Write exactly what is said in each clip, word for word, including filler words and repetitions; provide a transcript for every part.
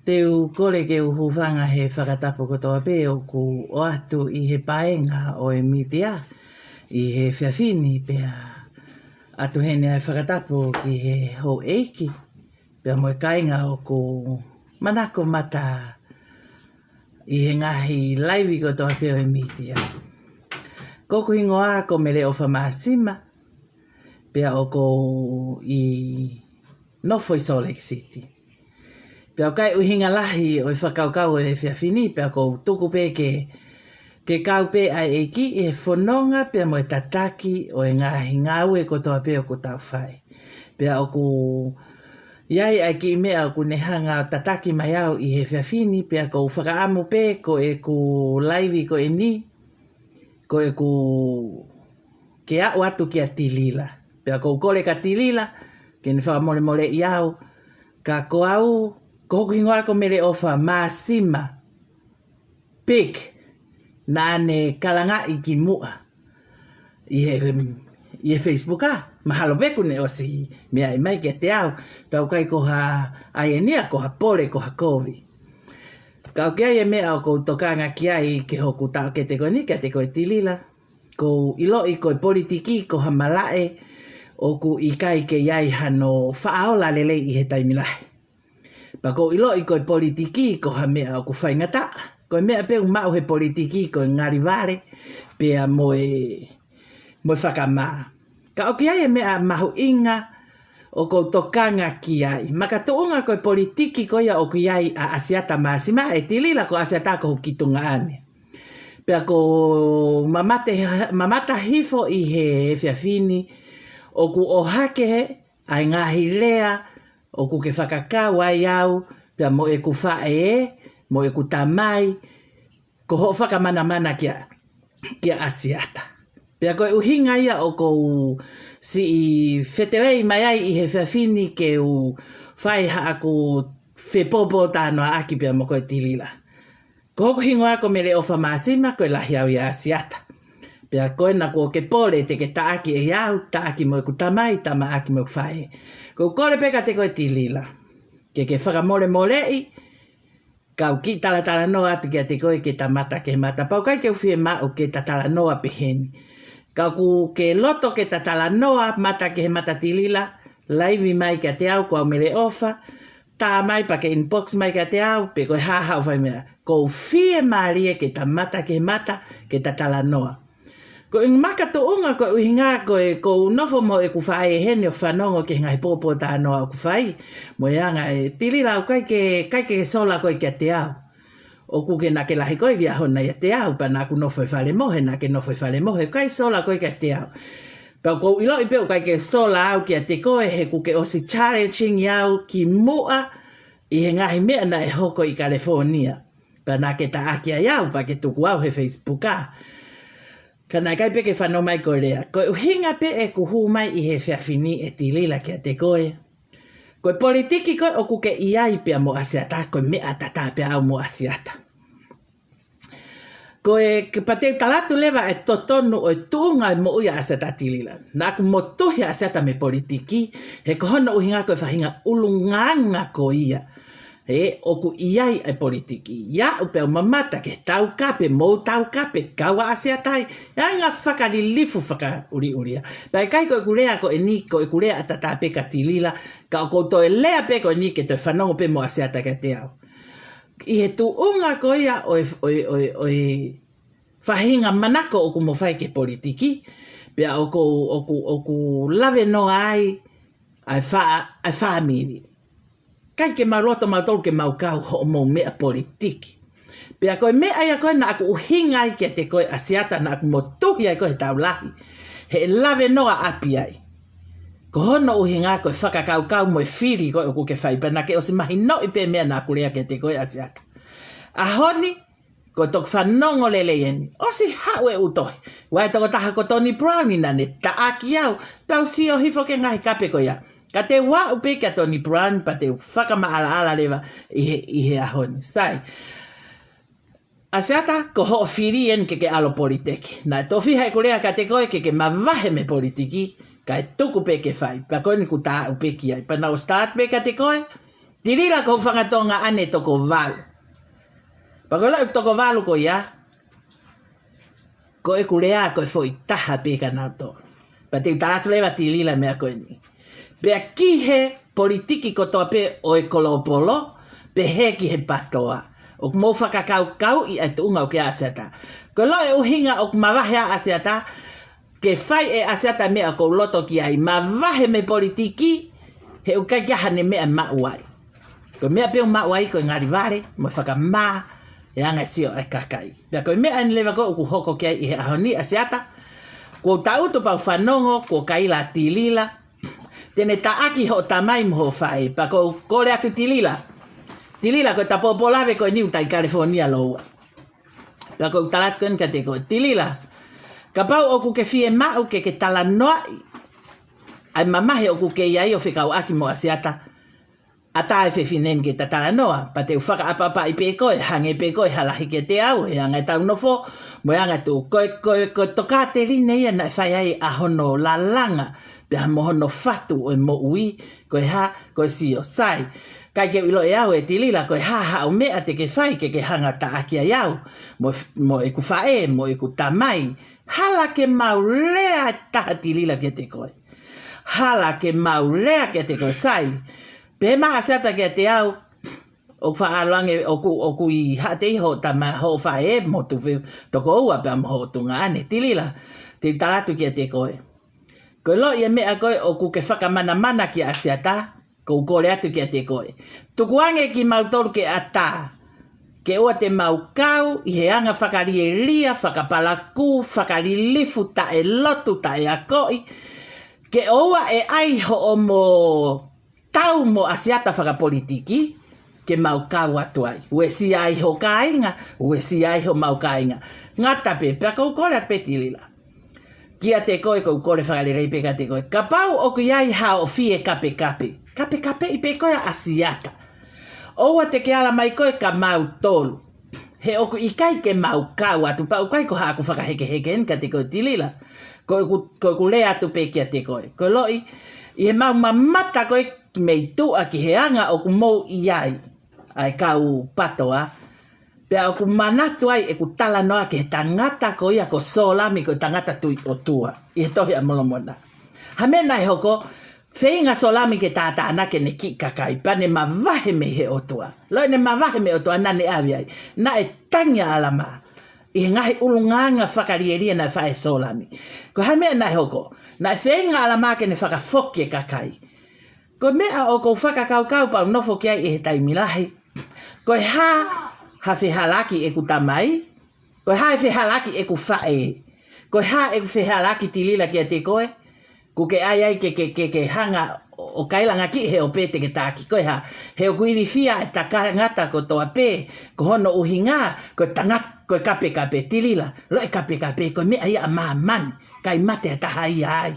Te u kole ke u hūfanga he fakatapu kotoa pē ʻoku ʻoatu ʻi he paenga ʻo e mītia ʻi he efiafi ni, pea ʻoatu heni ʻa e fakatapu ki he houʻeiki, pea mo e kāinga ʻoku manako mata ʻi he ngaahi laivi kotoa pē ʻo e mītia. Ko hoku hingoa ko Meleʻofa Māsima, pea ʻoku ou nofo ʻi Salt Lake City. Pea ʻoku ʻikai ʻuhinga lahi ʻo e fakakaukau ʻo e efiafi ni, pea ʻoku ou tuku pē ke, ke kau pē ʻa e ʻEiki ʻi he fononga pea mo e tataki ʻo e ngaahi ngāue kotoa pē ʻoku tau fai. Pea ʻoku ʻi ai ʻa e kiʻi meʻa ʻoku ne hanga ʻo tataki mai au ʻi he efiafi ni, pea ʻoku ou fakaʻamu pē ko ʻeku laivi ko eni, ko ʻeku ke aʻu atu kia Tilila. Pea ʻoku ou kole kia Tilila ke ne fakamolemoleʻi au, ka ko au, ko hoku hingoa ko Meleʻofa Māsima Pik, naʻa ne kalangaʻi kimuʻa ʻi he, ʻi he Facebook, ā, mahalo pē kuo ne ʻosi meaʻi mai kiate au, pea ʻoku ʻikai ko ha ʻai eni ia, ko ha pole, ko ha kovi. Ka ʻoku ʻi ai e meʻa ʻoku ou tokanga ki ai ki hoku taʻokete ko eni kiate koe Tilila. ʻOku ou ʻiloʻi ko e politiki ko ha malaʻe ʻoku ʻikai ke ʻi ai hano faʻa ola lelei ʻi he taimi lahi. Pea ʻoku ou ʻiloʻi ko e politiki ko ha meʻa ʻoku faingataʻa. Ko e meʻa pē ʻoku maʻu he politiki ko e ngali vale pea mo e, mo e fakamā. Ka ʻoku ʻi ai e meʻa mahuʻinga ʻoku ou tokanga ki ai. Makatuʻunga ko e politiki ko ia ʻoku ʻi ai ʻa ʻAsiata Māsima, ʻe Tilila, ko ʻAsiata ko hoku kiʻi tuongaʻane. Pea ʻoku ou mamata, mamata hifo ʻi he efiafi ni, ʻoku ʻohake ʻa e ngaahi lea ʻoku ke fakakau ai au, pea mo ʻeku faʻē, mo ʻeku tamai, ko hoʻo fakamanamana kia, kia ʻAsiata. Pea ko e ʻuhinga ia ʻoku ou siʻi fetelei mai ai ʻi he efiafi ni ke u fai haʻaku fepōpōtalanoaʻaki pea mo koe Tilila. Ko hoku hingoa ko Meleʻofa Māsima, ko e lahi au ʻia ʻAsiata. Pea ko ena kuo ke pole te ke taʻaki ʻe au, taʻaki mo ʻeku tamai, tamaʻaki mo ʻeku faʻē. ʻOku ou kole pē kiate koe Tilila ke ke fakamolemoleʻi, kau kiʻi talatalanoa atu kiate koe ke ta mata ki he mata. Pea ʻoku ʻikai ke u fiemaʻu ke ta talanoa peheni. Ka ʻoku ke loto ke ta talanoa mata ki he mata Tilila, laivi mai kiate au, ko au Meleʻofa, tā mai pea ke inbox mai kiate au, pe ko e hā haʻo fai meʻa. ʻOku ou fiemālie ke ta mata ki he mata, ke ta talanoa. Ko e makatuʻunga ko e ʻuhinga ko e ʻoku ou nofo mo ʻeku faʻē heni ʻo fanongo ki he ngaahi pōpōtalanoa ʻoku fai, mo e anga ē Tilila ʻoku ʻikai ke, ʻikai ke sola koe kiate au. ʻOku ke naʻa ke lahi koe ʻi he ʻaho na ʻiate au, pea naʻa ku nofo ʻi fale mohe, naʻa ke nofo ʻi fale mohe, ʻikai sola koe kiate au. Pea ʻoku ou ʻiloʻi pē ʻoku ʻikai ke sola au kiate koe he kuo ke ʻosi challenging au kimuʻa ʻi he ngaahi meʻa naʻe hoko ʻi California. Pea naʻa ke taʻaki ai au, pea ke tuku au he Facebook, ā. Ka naʻe ʻikai pē ke fanongo mai koe lea. Ko e ʻuhinga pē ʻeku hū mai ʻi he efiafi ni ʻe Tilila kiate koe. Ko e politiki ko ē ʻoku ke ʻi ai pea mo ʻAsiata, ko e meʻa tatā pē au mo ʻAsiata. Ko e, ke pea te u tala atu leva e totonu ʻo e tuʻunga ʻo e moʻui ʻa ʻAsiata Tilila. Naʻa ku motuhi ʻa ʻAsiata mei he politiki, he ko hono ʻuhinga ko e faʻahinga ʻulungaanga ko ia. He ʻoku ʻi ai e politiki. ʻI aʻu pea u mamata ki he taukape, mou taukape, kau ʻa ʻAsiata ai, ʻa e ngaahi fakalilifu fakaʻuliʻulia. Pea ʻikai ko ʻeku lea ko eni, ko ʻeku lea ʻataʻatā pē kia Tilila, ka ʻoku ou toe lea pē ko eni ke toe fanongo pē mo ʻAsiata kiate au. ʻI he tuʻunga ko ia ʻo e, ʻo e, ʻo e, ʻo e faʻahinga manako ʻoku mo fai ki he politiki, pea ʻoku, ʻoku, ʻoku lave noa ai ʻa e fā-, ʻa e fāmili. ʻIkai ke mau loto mautolu ke mau kau hoʻomou meʻa politiki. Pea ko e meʻa ia ko ē naʻa ku ʻuhinga ai kiate koe ʻAsiata, naʻa ku motuhi ai koe he taʻu lahi. He ʻe lave noa ʻapi ai. Ko hono ʻuhinga ko e fakakaukau mo e fili ko ē ʻoku ke fai, pea naʻa ke ʻosi mahinoʻi pē meʻa naʻa ku lea kiate koe ʻAsiata. ʻAho ni, ko e toki fanongo lelei eni. ʻOsi haʻu e ʻū tohi. ʻOku ʻi ai e tokotaha ko Tony Brown naʻa ne taʻaki au, pea u sio hifo ki he ngaahi kape ko ia. Ka te u aʻu pē kia Tony Brown, pea te u fakamaʻalaʻala leva ʻi he, ʻi he ʻaho ni. Sai. ʻAsiata, ko hoʻo fili eni ke ke ʻalu ʻo politiki. Naʻe tofiha ʻeku lea kiate koe ke ke mavahe mei he politiki, Kae tuku pē ke fai, pea ko eni kuo ta aʻu pē ki ai. Pea naʻá ku start pē kiate koe, Tilila, ko hoʻo fanga tuongaʻane toko valu. Pea ko e loʻi toko valu ko ia, ko ʻeku lea ko e foʻi taha pē kia nautolu. Pea te u tala atu leva, Tilila, meʻa ko eni. Pea ki he politiki kotoa pē ʻo e kolopolo, pehē ki he PATOA, ʻoku mou fakakaukauʻi ʻa e tuʻunga ʻoku ʻi ai ʻa ʻAsiata. Ko e loʻi ʻuhinga ʻoku mavahe ai ʻa ʻAsiata, ke fai ʻe ʻAsiata meʻa ʻoku ou loto ki ai, mavahe mei he politiki, he ʻoku ʻikai ke ʻi ai haʻane meʻa maʻu ai. Ko e meʻa pē ʻoku maʻu ai ko e ngali vale mo e fakamā e anga e sio ʻa e kakai. Pea ko e meʻa eni leva ko ē ʻoku hoko ki ai ʻi he ʻaho ni, ʻAsiata. Kuo u tangutu pea u fanongo kuo kaila ʻa Tilila te ne taʻaki hoʻo tamai mo hoʻo faʻē. Pea ʻoku ou kole atu, Tilila. Tilila, ko e tapopolave ko eni, ʻoku ta ʻi California lōua. Pea ʻoku ou tala atu ko eni kiate koe, Tilila, kapau ʻoku ke fiemaʻu ke ke talanoaʻi ʻa e mamahi ʻoku ke ʻi ai ʻo fekauʻaki mo ʻAsiata, ʻatā e fefine ni ke ta talanoa. Pea te u fakaʻapaʻapaʻi pē koe, hangē pē ko e hala hiki kiate au, he anga ʻetau nofo mo e anga e tuʻu. Ko e, ko e, ko e tokāteline ia naʻe fai ai ʻa hono lalanga pea mo hono fatu ʻo e moʻui, ko e hā? Ko e sio. Sai, ʻikai ke u ʻiloʻi ʻe au, ʻe Tilila, ko e hā haʻo meʻa te ke fai ke ke hanga ʻo taʻaki ai au mo, mo ʻeku faʻē mo ʻeku tamai. Hala ke mau lea ʻe taha, Tilila, kiate koe. Hala ke mau lea kiate koe. Sai, pehē mai ʻa ʻAsiata kiate au, ʻoku faʻa ʻalu ange, ʻoku, ʻoku ʻi Haʻateiho hoʻo tama, hoʻo faʻē mo tufe tokoua pea mo hoʻo tuongaʻane. Tilila, te u tala atu kiate koe, ko e loʻi e meʻa ko ē ʻoku ke fakamanamana kia ʻAsiata, ʻoku ou kole atu kiate koe, tukuange kimautolu ke ʻatā, ke ʻoua te mau kau ʻi he anga fakalielia, fakapalakū, fakalilifu, taʻelotu, taʻeakoʻi, ke ʻoua ʻe ʻai hoʻomo tau mo ʻAsiata fakapolitiki ke mau kau atu ai. Uesia ai ho kāinga, uesia ai homau kāinga. Ngata pē, pea ʻoku ou kole atu pē, Tilila, kiate koe, ʻoku ou kole fakalelei pē kiate koe, kapau ʻoku ʻi ai haʻo fie kapekape, kapekapeʻi pē koe ʻa ʻAsiata. ʻOua te ke ala mai koe kia mautolu, he ʻoku ʻikai ke mau kau atu. Pea ʻoku ʻikai ko haʻaku fakahekeheke eni kiate koe, Tilila. Ko ʻeku, ko ʻeku lea atu pē kiate koe, ko e loʻi, ʻi heʻemau mamata ko ē mei tuʻa ki he anga ʻoku mou ʻi ai, ʻa e kau PATOA, pea ʻoku manatu ai ʻeku talanoa ki he tangata ko ia ko Sōlami, ko e tangata tui ʻOtua ʻi he Tohi ʻa Molomona. Ha meʻa naʻe hoko, feinga Sōlami ke tātānaki ʻene kiʻi kakai, pea ne mavahe mei he ʻOtua. Loʻi, ne mavahe mei he ʻOtua, naʻa ne ʻave ai. Naʻe tangi ʻa ʻAlamā ʻi he ngaahi ʻulungaanga fakalielia naʻe fai ʻe Sōlami. Ko e hā e meʻa naʻe hoko? Naʻe feinga ʻa ʻAlamā ke ne fakafoki e kakai. Ko e meʻa ʻoku ou fakakaukau pea u nofo ki ai ʻi he taimi lahi, ko e hā ha fehālaaki ʻeku tamai? Ko e hā e fehālaaki ʻeku faʻē? Ko e hā ʻeku fehālaaki, Tilila, kiate koe? ʻOku ke ʻai ai ke, ke, ke, ke hanga ʻo, ʻo kaila ngaahi kiʻi he ope te ke taʻaki. Ko e hā? He ʻoku ilifia e tangata kotoa pē, ko hono ʻuhinga ko e tangata, ko e kapekape, Tilila. Loʻi, kapekape ko e meʻa ia ʻa māmani, ʻikai mate ha taha ia ai.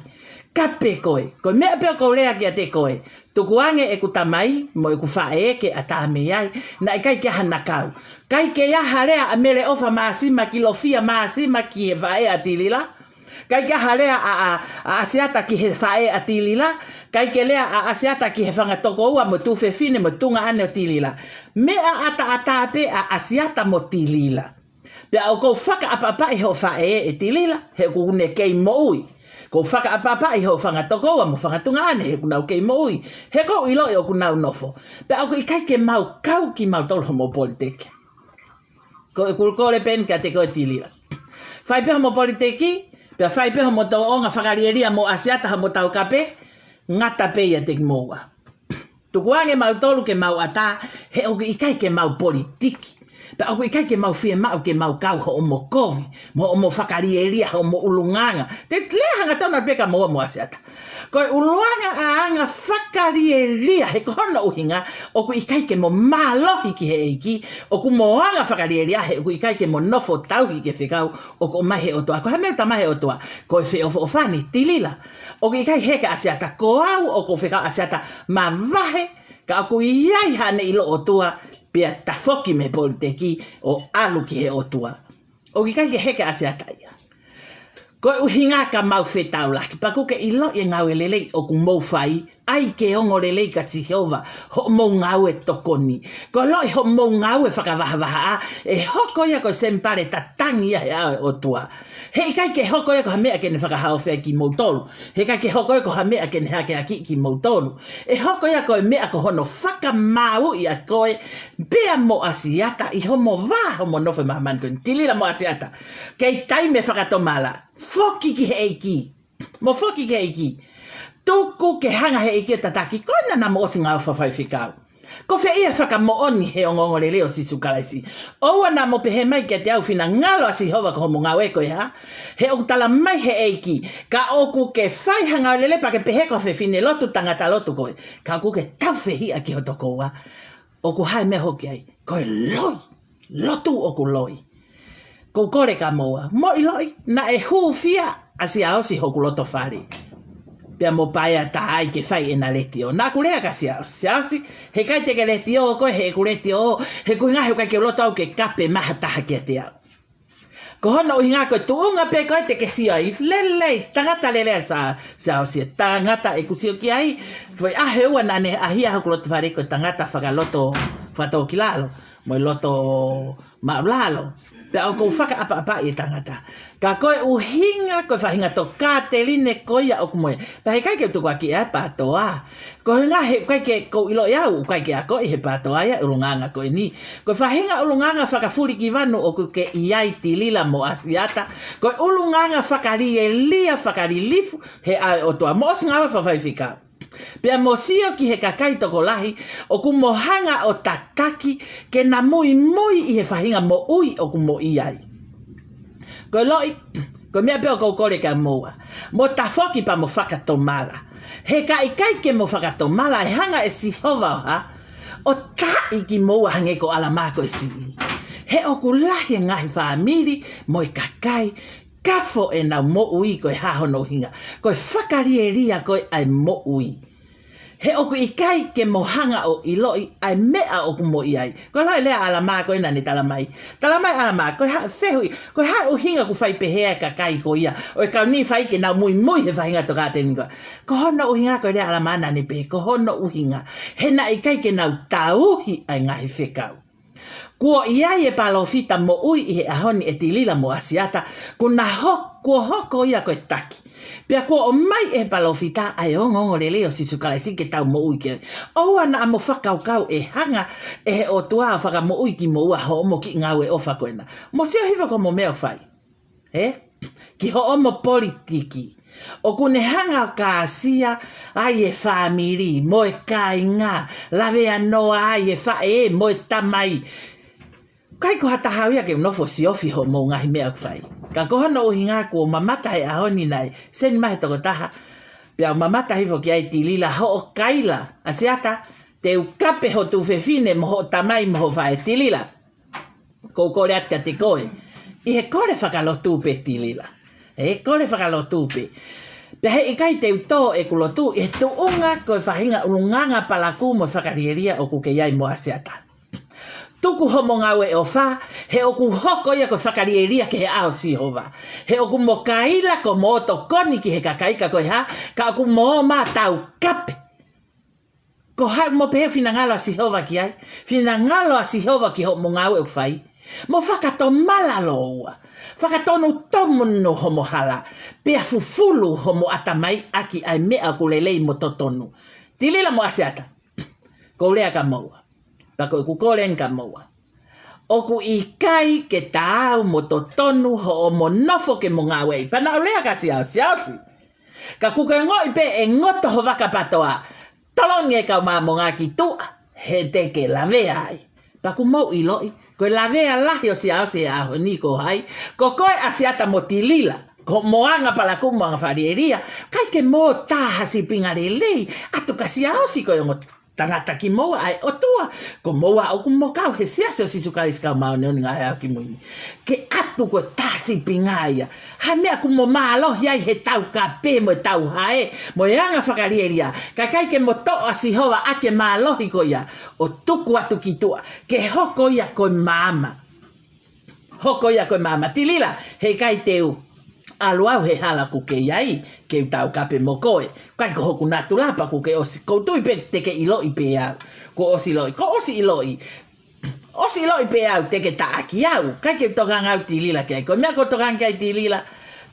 Kape koe. Ko e meʻa pē ʻoku ou lea kiate koe, tukuange ʻeku tamai mo ʻeku faʻē ke ʻatā mei ai. Naʻe ʻikai ke ʻi ai hano kau. ʻIkai ke ʻi ai ha lea ʻa Mele ʻOfa Māsima ki Lofia Māsima ki he faʻē ʻa Tilila. ʻIkai ke ʻi ai ha lea ʻa, ʻa, ʻa ʻAsiata ki he faʻē ʻa Tilila. ʻIkai ke lea ʻa ʻAsiata ki he fanga tokoua mo e tuofefine mo e tuongaʻane ʻo Tilila. Meʻa ʻataʻatā pē ʻa ʻAsiata mo Tilila. Pea ʻoku ou fakaʻapaʻapaʻi hoʻo faʻē, ʻe Tilila, he ʻoku ne kei moʻui. ʻOku ou fakaʻapaʻapaʻi hoʻo fanga tokoua mo e fanga tuongaʻane, he ʻoku nau kei moʻui. He ʻoku ou ʻiloʻi ʻoku nau nofo. Pea ʻoku ʻikai ke mau kau kimautolu hoʻomo politiki. Ko ʻeku kole pē eni kiate koe, Tilila. Fai pē hoʻomo politiki, pea fai pē hoʻomo tōʻonga fakalielia mo ʻAsiata, hoʻomo taukape, ngata pē ʻiate kimoua. Tukuange mautolu ke mau ʻatā, he ʻoku ʻikai ke mau politiki. Pea ʻoku ʻikai ke mau fiemaʻu ke mau kau hoʻomo kovi, mo hoʻomo fakalielia, hoʻomo ʻulungaanga. Te u lea hangatonu pē kia moua mo ʻAsiata. Ko e ʻulungaanga ʻa e anga fakalielia, he ko hono ʻuhinga, ʻoku ʻikai ke mo mālohi ki he ʻEiki, ʻoku mo anga fakalielia, he ʻoku ʻikai ke mo nofo tauhi ki he fekau ʻoku ʻomai he ʻOtua. Ko e hā e meʻa ʻoku talamai he ʻOtua? Ko e feʻofoʻofani, Tilila. ʻOku ʻikai heke ʻa ʻAsiata, ko au ʻoku ou fekau ʻa ʻAsiata, mavahe, ka ʻoku ʻi ai haʻane ʻilo ʻOtua, pea tafoki mei he politiki ʻo ʻalu ki he ʻOtua. ʻOku ʻikai ke heke ʻa ʻAsiata ia. Ko e ʻuhinga ka mau fetaulaki, pea ʻoku ke ʻiloʻi e ngāue lelei ʻoku mou fai, ʻai ke ongo lelei kia Sihova hoʻomou ngāue tokoni. Ko e ʻiloʻi hoʻomou ngāue fakavahavahaʻa, ʻe hoko ia ko e senipale tatangi ia he ʻao ʻo e ʻOtua. Heʻikai ke hoko ia ko ha meʻa ke ne fakahaofi ai kimoutolu. Heʻikai ke hoko ia ko ha meʻa ke ne hakeakiʻi kimoutolu. ʻE hoko ia ko e meʻa ko hono fakamāuʻi ʻa koe pea mo ʻAsiata ʻi homo vā homo nofo ʻi māmani ko eni. Tilila mo ʻAsiata, kei taimi e fakatomala. Foki ki he ʻEiki. Mo foki ki he ʻEiki. Tuku ke hanga he ʻEiki ʻo tataki koe naʻa mo ʻosi ngāue fakafaifekau. Ko fē ia e fakamoʻoni he ongoongolelei ʻo Sīsū Kalaisi. ʻOua naʻa mo pehē mai kiate au finangalo ʻa Sihova ko homo ngāue ko e hā. He ʻoku tala mai he ʻEiki, ka ʻoku ke fai ha ngāue lelei pea ke pehē ko ha fefine lotu tangata lotu koe, ka ʻoku ke taufehiʻa ki ho tokoua, ʻoku hā e meʻa hoko ai? Ko e loi. Lotu ʻoku loi. ʻOku ou kole kia moua, mou ʻiloʻi naʻe hūfia ʻa Siaosi hoku loto fale. Pea mo paea tā ai ke fai ʻena letiō. Naʻa ku lea kia Siaosi, Siaosi, heʻikai te ke letiō koe he ʻeku letiō, he ko e ʻuhinga he ʻoku ʻikai ke u loto au ke kape mai ha taha kiate au. Ko hono ʻuhinga ko e tuʻunga pē ko ē te ke sio ai. Lelei, tangata lelei ʻa Siaosi, tangata ʻeku sio ki ai. Foʻi ʻaho ʻe ua naʻa ne ʻahia hoku loto fale, ko e tangata fakaloto fakatōkilalo mo e loto māʻulalo. Pea ʻoku ou fakaʻapaʻapaʻi e tangata. Ka ko e ʻuhinga ko e faʻahinga tokāteline ko ia ʻoku mo e. Pea heʻikai ke u tukuakiʻi ʻa e PTOA. Ko e ʻuhinga he ʻikai ke, ʻoku ou ʻiloʻi au ʻoku ʻikai ke akoʻi he PTOA ia e ʻulungaanga ko eni. Ko e faʻahinga ʻulungaanga fakafulikivanu ʻoku ke ʻi ai Tilila mo ʻAsiata, ko e ʻulungaanga fakalielia fakalilifu he ʻao ʻo e ʻOtua mo ʻosi ngāue fakafaifekau. Pea mo sio ki he kakai tokolahi ʻoku mo hanga ʻo tataki ke na muimui ʻi he faʻahinga moʻui ʻoku mo ʻi ai. Ko e ʻiloʻi, ko e meʻa pē ʻoku ou kole kia moua, mo tafoki pea mo fakatomala. He ka ʻikai ke mo fakatomala ʻe hanga ʻe Sihova ʻo hā, ʻo taaʻi kimoua hangē ko ʻAlamā ko e siʻi. He ʻoku lahi e ngaahi fāmili mo e kakai kafo ʻenau moʻui ko e hā hono ʻuhinga? Ko e fakalielia ko ē ʻa e moʻui. He ʻoku ʻikai ke mo hanga ʻo ʻiloʻi ʻa e meʻa ʻoku mo ʻi ai. Ko e ʻiloʻi e lea ʻa ʻAlamā ko ē naʻa ne tala mai. Tala mai ʻAlamā, ko e hā, fehuʻi, ko e hā e ʻuhinga ʻoku fai pehē ai e kakai ko ia ʻo e kau Nīfai ke nau muimui he faʻahinga tokāteline ko ia? Ko hono ʻuhinga, ko e lea ʻa ʻAlamā naʻa ne pehē, ko hono ʻuhinga he naʻe ʻikai ke nau tauhi ʻa e ngaahi fekau. Kuo ʻi ai e palōfita moʻui ʻi he ʻaho ni, ʻe Tilila mo ʻAsiata, kuo na ho-, kuo hoko ia ko e taki. Pea kuo ʻomai ʻe he palōfita ʻa e ongoongolelei ʻo Sīsū Kalaisi ke tau moʻui ki ai. ʻOua naʻa mo fakakaukau ʻe hanga ʻe he ʻOtua ʻo fakamoʻui kimoua hoʻomo kiʻi ngāue ʻofa ko ena. Mo sio hifo ki hoʻomo meʻa ʻoku fai. Ē? Ki hoʻomo politiki. ʻOku ne hanga ʻo kāsia ai e fāmili mo e kāinga, lavea noa ai e faʻē mo e tamai. ʻIkai ko ha taha au ia ke u nofo siofi hoʻomou ngaahi meʻa ʻoku fai. Ka ko hono ʻuhinga kuo u mamata he ʻaho ni naʻe seni mai he tokotaha, pea u mamata hifo ki ai, Tilila, hoʻo kaila, ʻAsiata, te u kape ho tuofefine mo hoʻo tamai mo hoʻo faʻē, Tilila. ʻOku ou kole atu kiate koe, ʻi he kole fakalotu pē, Tilila. Ē, kole fakalotu pē. Pea heʻikai te u tō ʻeku lotu ʻi he tuʻunga ko e faʻahinga ʻulungaanga palakū mo fakalielia ʻoku ke ʻi ai mo ʻAsiata. Tuku hoʻomo ngāue ʻofa, he ʻoku hoko ia ko e fakalielia ki he ʻao ʻo Sihova. He ʻoku mo kaila ko hoʻomo tokoni ki he kakai ka ko e hā, ka ʻoku mo ō mai ʻo taukape. Ko hai mo pehē finangalo ʻa Sihova ki ai? Finangalo ʻa Sihova ki hoʻomo ngāue ʻoku fai? Mo fakatomala lōua. Fakatonutonu hoʻomo hala. Pea fufulu hoʻomo ʻatamai ʻaki ʻa e meʻa ʻoku lelei mo totonu. Tilila mo ʻAsiata, ʻoku ou lea kia moua. Pea ko ʻeku kole eni kia moua. ʻOku ʻikai ke taau mo totonu hoʻomo nofo ke mo ngāueʻi. Pea naʻa ku lea kia Siaosi, Siaosi, ka ʻoku ke ongoʻi pē ʻe ngoto ho vaka PTOA, tolongi e kau Māmonga ki tuʻa, he te ke lavea ai. Pea ʻoku mou ʻiloʻi, ko e lavea lahi ʻo Siaosi he ʻaho ni ko hai? Ko koe, ʻAsiata mo Tilila. Ko hoʻomo anga palakū mo anga fakalielia, ʻikai ke mo tā ha sīpinga lelei atu kia Siaosi, ko e ongo tangata kimoua ʻa e ʻOtua. Ko moua ʻoku mo kau he Siasi ʻo Sīsū Kalaisi ʻo e Kau Māʻoniʻoni ʻi he Ngaahi ʻAho Kimui ni. Ke atu ko e tā sīpinga ia. Ha meʻa ʻoku mo mālohi ai he taukape mo e tauhae mo e anga fakalielia. Kae ʻikai ke mo toʻo ʻa Sihova ʻaki e mālohi ko ia ʻo tuku atu ki tuʻa, ke hoko ia ko e maama. Hoko ia ko e maama. Tilila, heʻikai te u ʻalu au he hala ʻoku ke ʻi ai, ke u taukape mo koe. ʻIkai ko hoku natula pea ʻoku ke ʻosi, ʻoku ou tui pē te ke ʻiloʻi pē au. Kuo ʻosi ʻiloʻi, kuo ʻosi ʻiloʻi. ʻOsi ʻiloʻi pē au te ke taʻaki au. ʻIkai ke u tokanga au Tilila ki ai. Ko e meʻa ʻoku ou tokanga ki ai Tilila,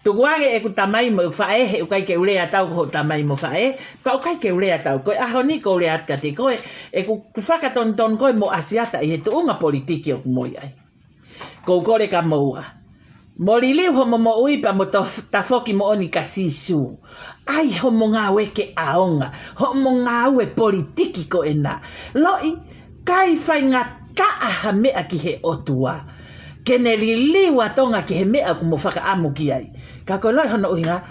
tukuange ʻeku tamai mo ʻeku faʻē, he ʻoku ʻikai ke u lea atu au ki hoʻo tamai mo faʻē, pea ʻoku ʻikai ke u lea atu au. Ko e ʻaho ni ʻoku ou lea atu kiate koe, ʻeku fakatonutonu koe mo ʻAsiata ʻi he tuʻunga politiki ʻoku mo ʻi ai. ʻOku ou kole kia moua, mo liliu homo moʻui pea mo to-, tafoki moʻoni kia Sīsū. ʻAi homo ngāue ke ʻaonga, homo ngāue politiki ko ena. Loi, ʻikai faingataʻa ha meʻa ki he ʻOtua ke ne liliu ʻa Tonga ki he meʻa ʻoku mo fakaʻamu ki ai. Ka ko e loi hono ʻuhinga,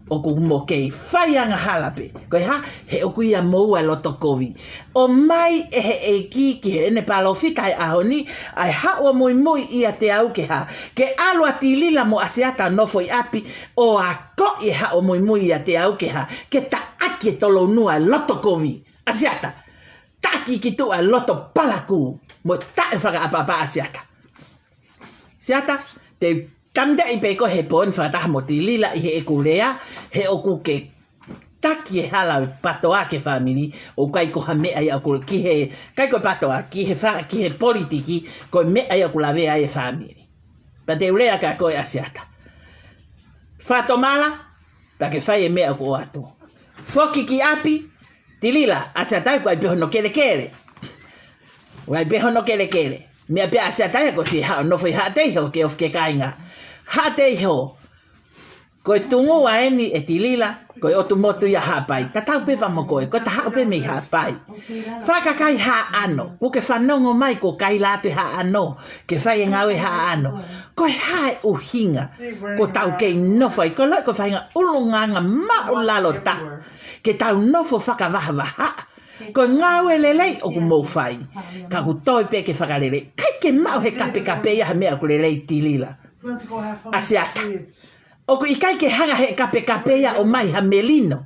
ʻoku mo kei fai angahala pē. Ko e hā? He ʻoku ʻia moua e loto kovi. ʻOmai ʻe he ʻEiki ki heʻene palōfita he ʻaho ni, ʻa e haʻu ʻo muimui ʻiate au ke hā? Ke ʻalu ʻa Tilila mo ʻAsiata ʻo nofo ʻi ʻapi, ʻo akoʻi e haʻu ʻo muimui ʻiate au ke hā? Ke taʻaki e tolounua e loto kovi. ʻAsiata, taʻaki ki tuʻa e loto palakū, mo e taʻe fakaʻapaʻapa ʻAsiata. ʻAsiata, te u tamteʻi pē koe he pooni fakataha mo Tilila ʻi heʻeku lea, he ʻoku ke taki e hala ʻo e PATOA ki he fāmili, ʻoku ʻikai ko ha meʻa ia ʻoku ki he, ʻikai ko e PATOA, ki he fa-, ki he politiki, ko e meʻa ia ʻoku lavea ai e fāmili. Pea te u lea kia koe ʻAsiata. Fakatomala, pea ke fai e meʻa ʻoku ʻoatu. Foki ki ʻapi, Tilila, ʻAsiata ʻoku ʻi ai pē hono kelekele. ʻOku ʻi ai pē hono kelekele. Meʻa pē ʻa ʻAsiata ia ko e fie haʻu ʻo nofo ʻi Haʻateiho ke ofi ki he kāinga. Haʻateiho. Ko e tungua eni ʻe Tilila, ko e ʻotu motu ia Haʻapai. Tatau pē pea mo koe, ko e taha pē mei Haʻapai. Fakakai Haʻano, ʻoku ke fanongo mai ʻoku kaila atu e Haʻano, ke fai e ngāue Haʻano. Ko e hā e ʻuhinga, ʻoku tau kei nofo ai, ko e loi ko e faʻahinga ʻulungaanga māʻulalo taha, ke tau nofo fakavahavahaʻa. Ko e ngāue lelei ʻoku mou fai, ka ʻoku toe pē ke fakalelei. ʻIkai ke maʻu he kapekape ia ha meʻa ʻoku lelei Tilila. ʻAsiata. ʻOku ʻikai ke hanga he kapekape ia ʻo ʻomai ha melino.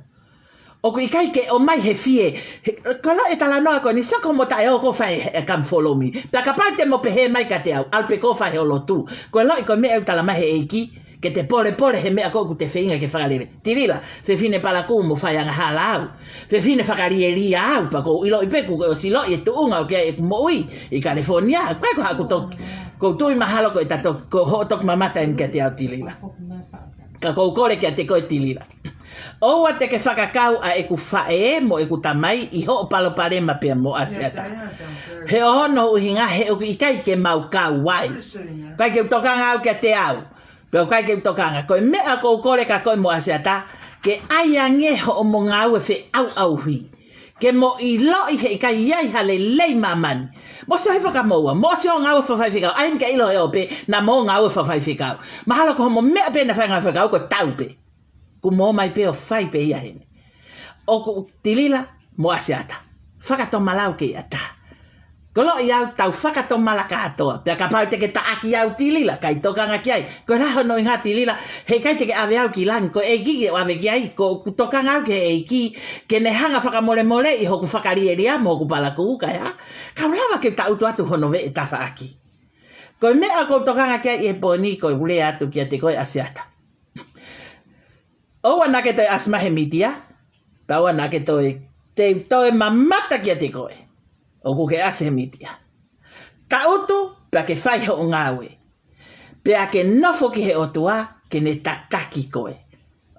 ʻOku ʻikai ke ʻomai he fie. He, ko e loi e talanoa ko eni, sio ko homo taʻe ō ʻo fai e, e come follow me. Pea kapau te mo pehē mai kiate au, ʻalu pē koe ʻo fai hoʻo lotu. Ko e loi ko e meʻa ʻoku tala mai he ʻEiki, ke te polepole he meʻa ko ē ʻoku te feinga ke fakalelei. Tilila, fefine palakū mo fai angahala au. Fefine fakalielia au, pea ʻoku ou ʻiloʻi pē kuo ke ʻosi ʻiloʻi e tuʻunga ʻoku ʻi ai ʻeku moʻui ʻi California. ʻIkai ko haʻaku toki, ʻoku ou tui mahalo ko e tato, ko hoʻo toki mamata eni kiate au Tilila. Ka ʻoku ou kole kiate koe Tilila. ʻOua te ke fakakau ʻa ʻeku faʻē mo ʻeku tamai ʻi hoʻo palopalema pea mo ʻAsiata. He ʻoku hono ʻuhinga he ʻoku ʻikai ke mau kau ai. ʻIkai ke u tokanga au kiate au. Pea ʻoku ʻikai ke u tokanga. Ko e meʻa ʻoku ou kole kia koe mo ʻAsiata, ke ʻai ange hoʻomo ngāue feʻauʻauhi. Ke mo ʻiloʻi he ʻikai ʻi ai ha lelei māmani. Mo ʻosi ʻi ai fakamoua, mo ʻosi ʻi ai ngāue fakafaifekau. ʻAi ke ʻilo ʻe ʻo pē, naʻa mo ngāue fakafaifekau. Mahalo ko homo meʻa pē naʻa fai ngāue fakafaifekau ko e tau pē. Kuo mo ō mai pē ʻo fai pē ia heni. ʻOku Tilila mo ʻAsiata. Fakatomala au kei ʻatā. Ko e loi au tau fakatomala kātoa. Pea kapau te ke taʻaki au Tilila, ʻikai tokanga ki ai. Ko e hā hono ʻuhinga Tilila, he ʻikai te ke ʻave au ki langi, ko e ʻEiki ke ʻave ki ai, ʻoku ou tokanga au ki he ʻEiki, ke ne hanga fakamolemoleʻi hoku fakalielia mo hoku palakū, ka e hā, ka u lava ke u tangutu atu hono veʻe tafaʻaki. Ko e meʻa ʻoku ou tokanga ki ai ʻi he pooni ko e lea atu kiate koe ʻAsiata. ʻOua naʻa ke toe ʻasi mai he mītia, pea ʻoua naʻa ke toe, te u toe mamata kiate koe. ʻOku ke ʻasi he mītia. Tangutu, pea ke fai hoʻo ngāue. Pea ke nofo ki he ʻOtua, ke ne tataki koe.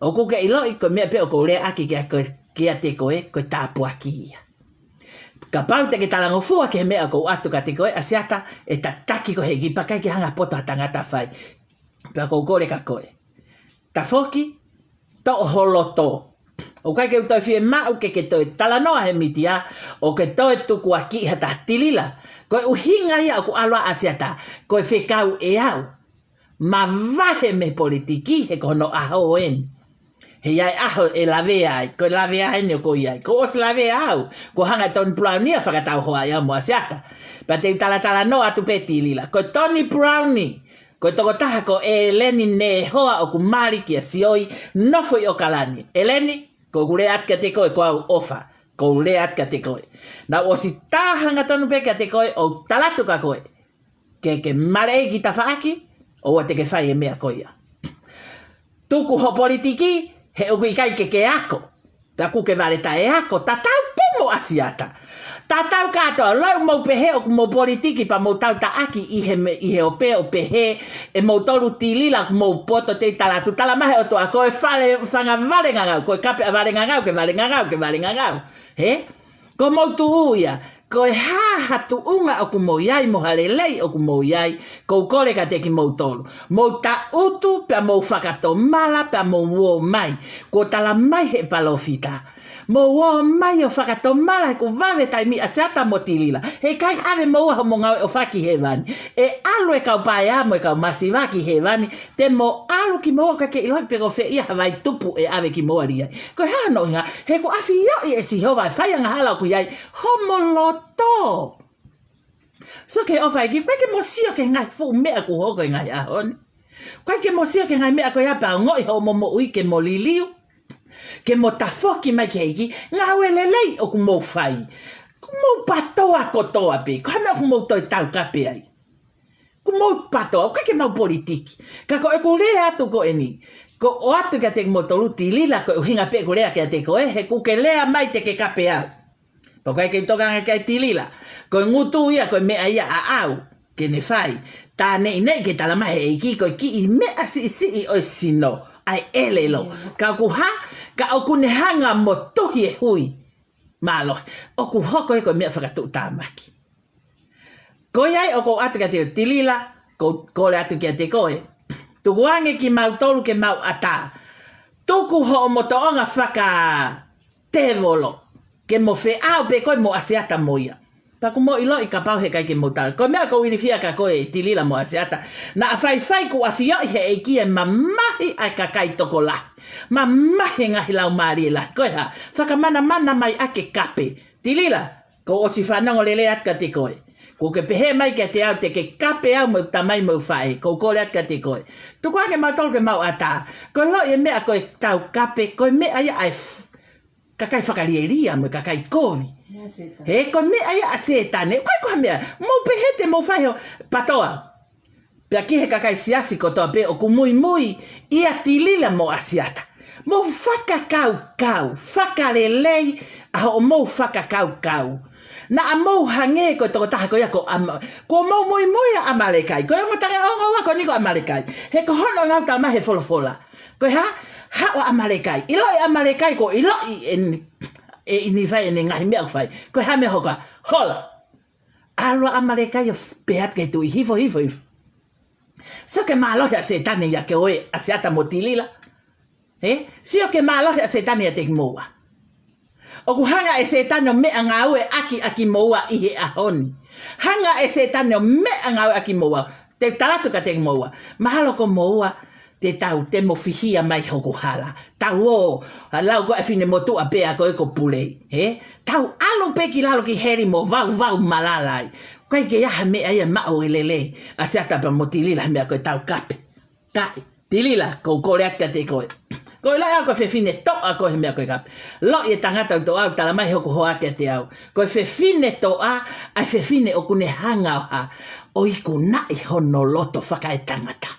ʻOku ke ʻiloʻi ko e meʻa pē ʻoku ou leaʻaki kia koe, kiate koe, ko e tāpuaki ia. Kapau te ke talangofua ki he meʻa ʻoku ou ʻoatu kiate koe, ʻAsiata, ʻe tataki koe he ʻEiki pea ʻikai ke hanga poto ha tangata ʻo fai. Pea ʻoku ou kole kia koe. Tafoki, toʻo ho loto. ʻOku ʻikai ke u toe fiemaʻu ke ke toe talanoa he mītia, ʻo ke toe tukuakiʻi ha taha Tilila. Ko e ʻuhinga ia ʻoku ʻalu ai ʻAsiata, ko e fekau ʻe au. Mavahe mei he politiki he ko hono ʻaho eni. He ʻi ai e ʻaho ʻe lavea ai, ko e lavea eni ʻoku ʻi ai. Kuo ʻosi lavea au, kuo hanga ʻe Toni Pulauni ʻo fakatauhoaʻi au mo ʻAsiata. Pea te u talatalanoa atu pē Tilila. Ko Toni Pulauni, ko e tokotaha ko ʻEleni Nehoa ʻoku mali kia Sioi, nofo ʻi ʻOkalani. ʻEleni, ʻoku ou lea atu kiate koe, ko au ʻofa, ʻoku ou lea atu kiate koe. Naʻa ku ʻosi tā hangatonu pē kiate koe, ʻo tala atu kia koe. Ke ke maleʻei ki tafaʻaki, ʻoua te ke fai e meʻa ko ia. Tuku hoʻo politiki, he ʻoku ʻikai ke ke ako. Pea ʻoku ke vale taʻeako, tatau pē mo ʻAsiata. Tatau kātoa, loi ʻoku mou pehē ʻoku mou politiki pea mou tautaʻaki ʻi he me-, ʻi he ope ʻo pehē, ʻe moutolu Tilila ʻoku mou poto, te u tala atu, tala mai he ʻOtua, ko e fale, fanga vale ngangau, ko e kape ʻa Vale Ngangau, ke Vale Ngangau, ke Vale Ngangau. He? Ko mou tuʻu ia, ko e hā ha tuʻunga ʻoku mou ʻi ai, mo ha lelei ʻoku mou ʻi ai, kou kole kiate kimoutolu. Mou taʻutu pea mou fakatomala pea mou ō mai. Kuo tala mai he palōfita. Mou ō mai ʻo fakatomala he ʻoku vave taimi ʻAsiata mo Tilila. He ʻikai ʻave moua hoʻomou ngāue ʻofa ki hēvani. ʻE ʻalu e kau paea mo e kau masiva ki hēvani. Te mou ʻalu kimoua ʻikai ke ʻiloʻi pe ko fē ia ha vai tupu ʻe ʻave kimoua ʻo liʻaki. Ko e hā hono ʻuhinga, he ʻoku ʻafioʻi ʻe Sihova e fai angahala ʻoku ʻi ai homou loto. So ke ʻofa ʻEiki, ʻikai ke mou sio ki he ngaahi fuʻu meʻa ʻoku hoko he ngaahi ʻaho ni. ʻIkai ke mou sio ki he ngaahi meʻa ko ia pea ongoʻi hoʻomou moʻui ke mou liliu. Ke mou tafoki mai ki he ʻEiki, ngāue lelei ʻoku mou fai. ʻOku mou patoa kotoa pē, ko e hā e meʻa ʻoku mou toe taukape ai. ʻOku mou patoa, ʻoku ʻikai ke mau politiki. Ka ko ʻeku lea atu ko eni. Ko e ʻoatu kiate kimoutolu Tilila ko e ʻuhinga pē ʻeku lea kiate koe, he ʻoku ke lea mai te ke kape au. Pea ʻoku ʻikai ke u tokanga ki ai Tilila. Ko e ngutu ia, ko e meʻa ia ʻaʻau, ke ne fai. Tā neʻineʻi ke tala mai he ʻEiki, ko e kiʻi meʻa siʻisiʻi ʻo e sino, ʻa e ʻelelo. Ka ʻoku hā, ka ʻoku ne hanga mo tohi e hui. Mālohi. ʻOku hoko ia ko e meʻa fakatuʻutāmaki. Ko ia ai ʻoku ou ʻoatu kiate Tilila, kou kole atu kiate koe. Tukuange kimautolu ke mau ʻatā. Tuku hoʻomou tōʻonga fakatēvolo, ke mou feʻao pē koe mo ʻAsiata mo ia. Pea ʻoku mou ʻiloʻi kapau he ʻikai ke mou tala. Ko e meʻa ʻoku ou ilifia kia koe Tilila mo ʻAsiata. Naʻa faifai kuo ʻafioʻi he ʻEiki e mamahi ʻa e kakai tokolahi. Mamahi e ngaahi laumālie lahi. Ko e hā, fakamanamana mai ʻa e kape. Tilila, kuo u ʻosi fanongo lelei atu kiate koe. Kuo ke pehē mai kiate au te ke kape au mo e tamai mo e faʻē. Kou kole atu kiate koe. Tukuange mautolu ke mau ʻatā. Ko e loʻi e meʻa ko e taukape, ko e meʻa ia ʻa e f-, kakai fakalielia mo e kakai kovi. Ia Sētane. He ko e meʻa ia ʻa Sētane. ʻIkai ko ha meʻa. Mou pehē te mou fai ho patoa. Pea ki he kakai siasi kotoa pē ʻoku muimui ʻia Tilila mo ʻAsiata. Mou fakakaukau, fakalelei ʻa hoʻomou fakakaukau. Naʻa mou hangē ko e tokotaha ko ia ko ʻAma-, kuo mou muimui ʻa ʻAmalekai. Ko e ongo tangata ongo ua ko eni ko ʻAmalekai. He ko hono ngau tala mai he folofola. Ko e hā, haʻu ʻa ʻAmalekai. ʻIloʻi ʻAmalekai kuo ʻiloʻi ʻe N-, ʻe Nīfai ʻene ngaahi meʻa ʻoku fai. Ko e hā e meʻa ʻoku hoko? Hola. ʻAlu ʻa ʻAmalekai ʻo f-, pehē atu ki he tuʻi, hifo, hifo, hifo. Sio ki he mālohi ʻa Sētane ia kia koe ʻAsiata mo Tilila. He? Sio ki he mālohi ʻa Sētane ʻiate kimoua. ʻOku hanga ʻe Sētane ʻo meʻangāueʻaki ʻa kimoua ʻi he ʻaho ni. Hanga ʻe Sētane ʻo meʻangāueʻaki kimoua. Te u tala atu kiate kimoua. Mahalo ko moua, te tau, te mou fihia mai hoku hala. Tau ō, ʻa lau ko e fine motuʻa pea ko e ko pulei. He? Tau ʻalu pē ki lalo ki heli mo vauvau malala ai. ʻIkai ke ʻi ai ha meʻa ia maʻu e lelei. ʻAsiata pea mo Tilila ha meʻa ko e taukape. Kae, Tilila, kou kole atu kiate koe. Ko e laʻi au ko e fefine toʻa ko e meʻa ko e kape. Loʻi e tangata ʻoku toʻa ʻoku tala mai hoku hoa kiate au. Ko e fefine toʻa, ʻa e fefine ʻoku ne hanga ʻo hā. ʻO ikunaʻi hono loto fakaetangata.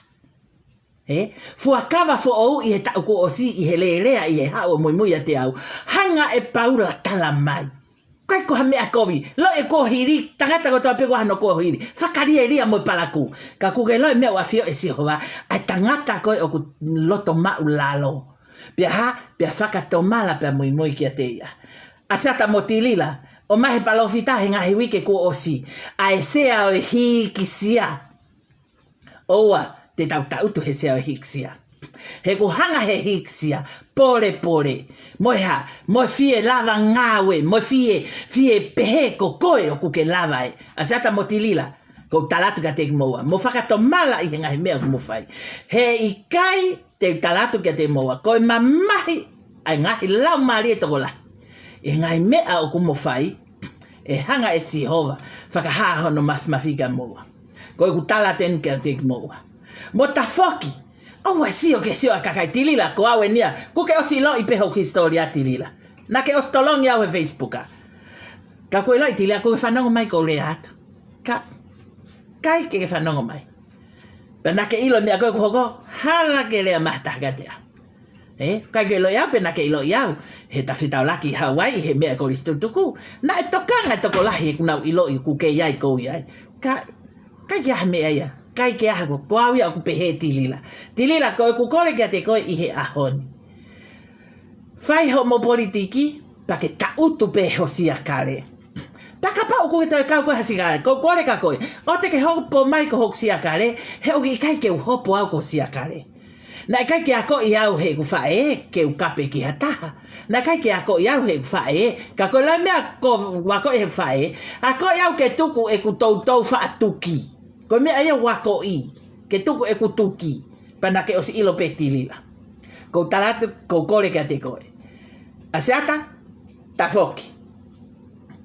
He? Fuakava foʻou ʻi he taʻu kuo ʻosi ʻi he lēlea ʻi he haʻu ʻo muimui ʻiate au. Hanga ʻe Paula tala mai. ʻIkai ko ha meʻa kovi. Loʻi e kuohili, tangata kotoa pē ko hono kuohili. Fakalielia mo e palakū. Ka ʻoku ke loʻi e meʻa ʻoku ʻafioʻi ʻe Sihova. ʻA e tangata ko ē ʻoku loto maʻulalo. Pea hā, pea fakatomala pea muimui kiate ia. ʻAsiata mo Tilila. ʻOmai he palōfita he ngaahi uike kuo ʻosi. ʻA e sea ʻo e hikisia. ʻOua, te tau taʻutu he sea ʻo e hikisia. He ʻoku hanga he hikisia, polepole. Mo e hā, mo e fie lava ngāue, mo e fie, fie pehē ko koe ʻoku ke lava ē. ʻAsiata mo Tilila, kou tala atu kiate kimoua. Mou fakatomala ʻi he ngaahi meʻa ʻoku mou fai. He ʻikai te u tala atu kiate kimoua. Ko e mamahi ʻa e ngaahi laumālie tokolahi. ʻI he ngaahi meʻa ʻoku mou fai, ʻe hanga ʻe Sihova, fakahā hono mafimafi kia moua. Ko ʻeku tala atu eni kiate kimoua. Mou tafoki, ʻoua ʻe sio ki he sio ʻa e kakai Tilila, ko au eni ia, ʻoku ke ʻosi ʻiloʻi pē hoku hisitōlia Tilila. Naʻa ke ʻosi tolongi au he Facebook ā. Ka ʻoku ke ʻiloʻi Tilila, ʻoku ke fanongo mai kou lea atu. Ka, ʻikai ke ke fanongo mai. Pea naʻa ke ʻilo e meʻa ko ē ʻoku hoko, hala ke lea mai ha taha kiate au. Ē, ʻikai ke ʻiloʻi au pe naʻa ke ʻiloʻi au. He ta fetaulaki ʻi Hauaiʻi he meʻa ʻa Kolisi Tutuku. Naʻe tokanga e tokolahi ʻoku nau ʻiloʻi ʻoku ke ʻi ai, ʻoku ou ʻi ai. Ka, ʻikai ke ʻi ai ha meʻa ia. ʻIkai ke ʻi ai ha ko, ko au ia ʻoku pehē Tilila. Tilila, ko ʻeku kole kiate koe ʻi he ʻaho ni. Fai hoʻomo politiki, pea ke taʻutu pē ho siakale. Pea kapau ʻoku ke toe kau koe ha siakale, ko e kole kia koe. ʻOua te ke hopo mai ko hoku siakale, he ʻoku ʻikai ke u hopo au ko ho siakale. Naʻe ʻikai ke akoʻi au heʻeku faʻē ke u kape ki ha taha. Naʻe ʻikai ke akoʻi au heʻeku faʻē, ka ko e lahi meʻa ko u akoʻi heʻeku faʻē, akoʻi au ke tuku ʻeku toutou faʻa tuki. Ko e meʻa ia u akoʻi, ke tuku ʻeku tuki, pea naʻa ke ʻosi ʻilo pē Tilila. Ko u tala atu, ko u kole kiate koe. ʻAsiata, tafoki.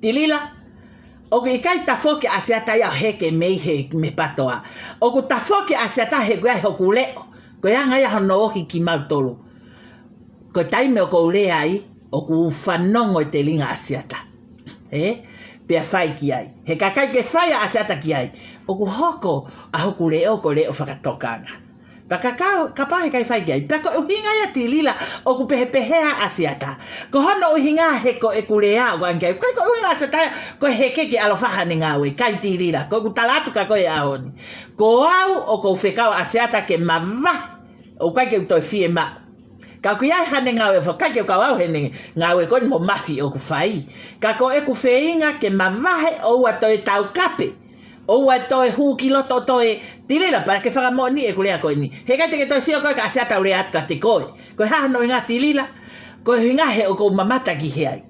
Tilila, ʻoku ʻikai tafoki ʻa ʻAsiata ia ʻo heke mei he, mei he patoa. ʻOku tafoki ʻa ʻAsiata he ʻoku ʻi ai hoku leʻo. Ko e anga ia hono ohi kimautolu. Ko e taimi ʻoku ou lea ai, ʻoku fanongo e telinga ʻa ʻAsiata. Ē? Pea fai ki ai. He ka ʻikai ke fai ʻa ʻAsiata ki ai, ʻoku hoko ʻa hoku leʻo ko e leʻo fakatokanga. Pea ka, ka, kapau he ʻikai fai ki ai. Pea ko e ʻuhinga ia Tilila ʻoku pehepehē ai ʻa ʻAsiata. Ko hono ʻuhinga he ko ʻeku lea ʻoku ʻange ki ai. ʻIkai ko e ʻuhinga ʻa ʻAsiata ia, ko e heke ke ʻaloʻofa haʻane ngāue. ʻIkai Tilila, ko ʻeku tala atu kia koe he ʻaho ni. Ko au ʻoku ou fekau ʻa ʻAsiata ke mavahe. ʻOku ʻikai ke u toe fiemaʻu. Ka ʻoku ʻi ai haʻane ngāue ʻoku fai, ʻikai ke u kau au heʻene ngāue ko eni mo e mafi ʻoku fai. Ka ko ʻeku feinga ke mavahe ʻoua toe taukape. ʻOua toe hū ki loto toe Tilila pea ke fakamoʻoni ʻeku lea ko eni. He ʻikai te ke toe sio koe kia ʻAsiata ʻoku ou lea atu kiate koe. Ko e hā hono ʻuhinga Tilila? Ko e ʻuhinga he ʻoku ou mamata ki he ai.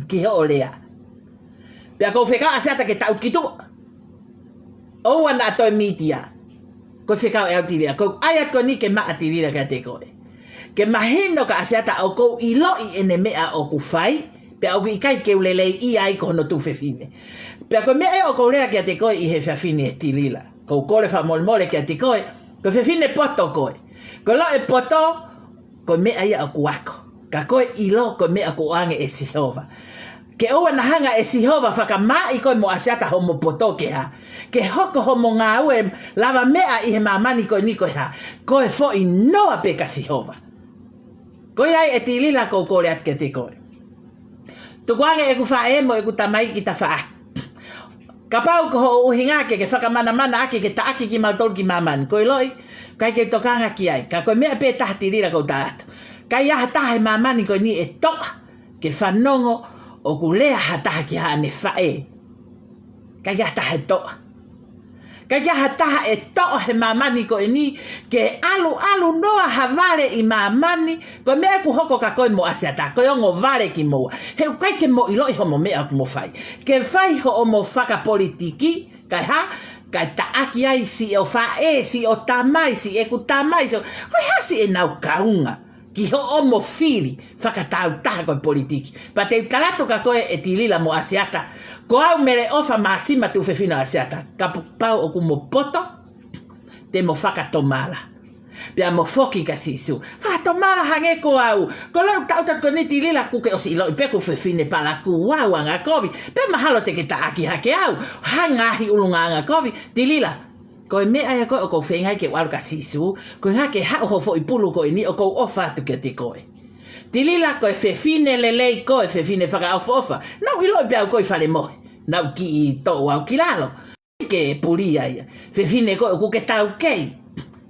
Ki hoʻo lea. Pea ʻoku ou fekau ʻa ʻAsiata ke taʻutu ki tuʻa. ʻOua naʻa toe mītia. Ko e fekau ʻe au Tilila. Ko e ʻai atu ko eni ke maʻa Tilila kiate koe. Ke mahino kia ʻAsiata ʻoku ou ʻiloʻi ʻene meʻa ʻoku fai, pea ʻoku ʻikai ke u leleiʻia ai ko hono tuofefine. Pea ko e meʻa ia ʻoku ou lea kiate koe ʻi he efiafi ni ʻe Tilila. Ko u kole fakamolemole kiate koe, ko e fefine poto koe. Ko e loʻi poto, ko e meʻa ia ʻoku ako. Ka ko e ʻilo ko e meʻa ʻoku ʻoange ʻe Sihova. Ke ʻoua naʻa hanga ʻe Sihova ʻo fakamaaʻi koe mo ʻAsiata homo poto ke hā. Ke hoko homo ngāue lavameʻa ʻi he māmani ko eni ko e hā. Ko e foʻi noa pē kia Sihova. Ko ia ai ʻe Tilila ʻoku ou kole atu kiate koe. Tukuange ʻeku faʻē mo ʻeku tamaiki tafaʻaki. Kapau ko hoʻo ʻuhinga ke ke fakamanamana ʻaki ke taʻaki kimautolu ki māmani. Ko e ʻiloʻi, ʻikai ke u tokanga ki ai. Ka ko e meʻa pē taha Tilila ʻoku ou tala atu. ʻIkai ʻi ai ha taha he māmani ko eni ʻe toʻa ke fanongo ʻoku lea ha taha ki haʻane faʻē. ʻIkai ʻi ai ha taha ʻe toʻa. ʻIkai ʻi ai ha taha ʻe toʻa he māmani ko eni ke ʻalu ʻalu noa ha vale ʻi māmani, ko e meʻa ʻoku hoko kia koe mo ʻAsiata, ko e ongo vale kimoua. He ʻoku ʻikai ke mo ʻiloʻi homo meʻa ʻoku mo fai. Ke fai hoʻomo fakapolitiki, kae hā, kae taʻaki ai siʻo faʻē, siʻo tamai, siʻeku tamai, siʻo, ko e hā siʻenau kaunga ki hoʻomo fili fakatāutaha ko e politiki. Pea te u tala atu kia koe ʻe Tilila mo ʻAsiata, ko au Mele ʻOfa Māsima tuofefine ʻo ʻAsiata. Kapau ʻoku mo poto, te mo fakatomala. Pea mo foki kia Sīsū. Fakatomala hangē ko au. Ko e loʻi taʻutu ko eni Tilila ʻoku ke ʻosi ʻiloʻi pē ʻoku ou fefine palakū au angakovi. Pea mahalo te ke taʻaki hake au. Ha ngaahi ʻulungaanga kovi. Tilila, ko e meʻa ia ko ē ʻoku ou feinga ai ke u ʻalu kia Sīsū, ko e ʻuhinga ke haʻu ho foʻi pulu ko eni ʻoku ou ʻofa atu kiate koe. Tilila ko e fefine lelei koe, fefine fakaʻofoʻofa. Naʻa ku ʻiloʻi pē au ko ē ʻi fale mohe. Naʻa ku kiʻi toʻo au ki lalo. Ke puli ai ia. Fefine ko ē ʻoku ke taukei.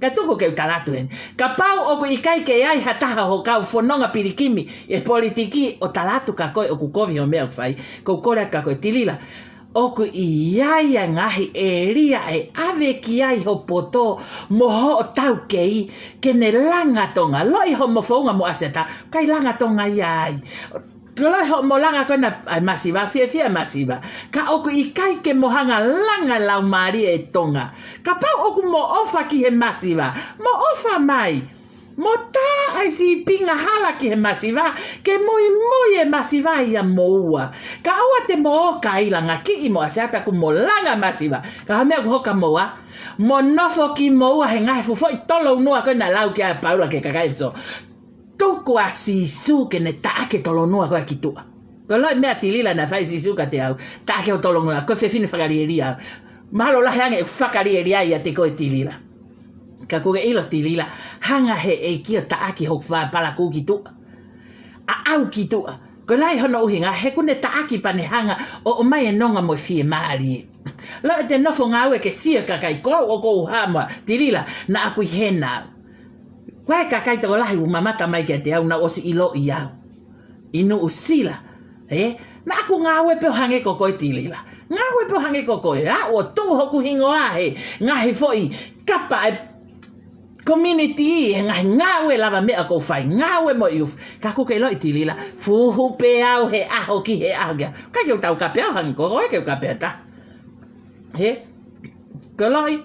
Ka tuku ke u tala atu heni. Kapau ʻoku ʻikai ke ʻi ai ha taha ho kau fononga pilikimi ʻi he politiki ʻo tala atu kia koe ʻoku kovi hoʻo meʻa ʻoku fai. ʻOku ou kole atu kia koe Tilila. ʻOku ʻi ai ʻa e ngaahi ʻēlia ʻe ʻave ki ai ho poto mo hoʻo taukei ke ne langa Tonga. Loʻi homo founga mo ʻAsiata, ʻikai langa Tonga ia ai. Ko e loʻi hoʻomo langa ko ena ʻa e masiva, fiefia masiva. Ka ʻoku ʻikai ke mo hanga langa laumālie ʻe Tonga. Kapau ʻoku mo ʻofa ki he masiva, mo ʻofa mai. Mo tā ʻa e sīpinga hala ki he masiva, ke muimui e masiva ia moua. Ka ʻoua te mo ō ki ai langa kiʻi mo ʻAsiata ʻoku mo langa masiva. Ka ha meʻa ʻoku hoko kia moua, mo nofo kimoua he ngaahi fuʻu foʻi tolounua ko ē naʻe lau ki ai ʻa Paula ki he kakai ʻEfesō. Tuku ʻa Sīsū ke ne taʻaki e tolounua ko ē ki tuʻa. Ko e loʻi meʻa Tilila naʻe fai ʻe Sīsū kiate au, taʻaki ho tolounua, ko e fefine fakalielia au. Mahalo lahi ange ʻeku fakalielia ʻiate koe Tilila. Ka ʻoku ke ʻilo Tilila, hanga he ʻEiki ʻo taʻaki hoku fā palakū ki tuʻa. ʻAʻau ki tuʻa. Ko e lahi hono ʻuhinga, he ʻoku ne taʻaki pea ne hanga ʻo ʻomai e nonga mo e fiemālie. Lolotonga te u nofo ngāue ke sio ki he kakai, ko au ʻoku ou hā mo au, Tilila, naʻa ku ʻi hena au. Ko e kakai tokolahi ʻoku mamata mai kiate au naʻa nau ʻosi ʻiloʻi au ʻi Nuʻusila. Ē? Naʻa ku ngāue pē ʻo hangē ko koe Tilila. Ngāue pē ʻo hangē ko koe. ʻA, ʻo tuʻu hoku hingoa he ngaahi foʻi kapa e community, he ngaahi ngāue lavameʻa ʻoku ou fai. Ngāue mo e youth. Ka ʻoku ke ʻiloʻi Tilila, fuhu pē au he ʻaho ki he ʻaho ki he ʻaho. ʻIkai ke u taukape au hangē ko koe ke u kape ʻe ha taha. Ē? Ko e ʻiloʻi,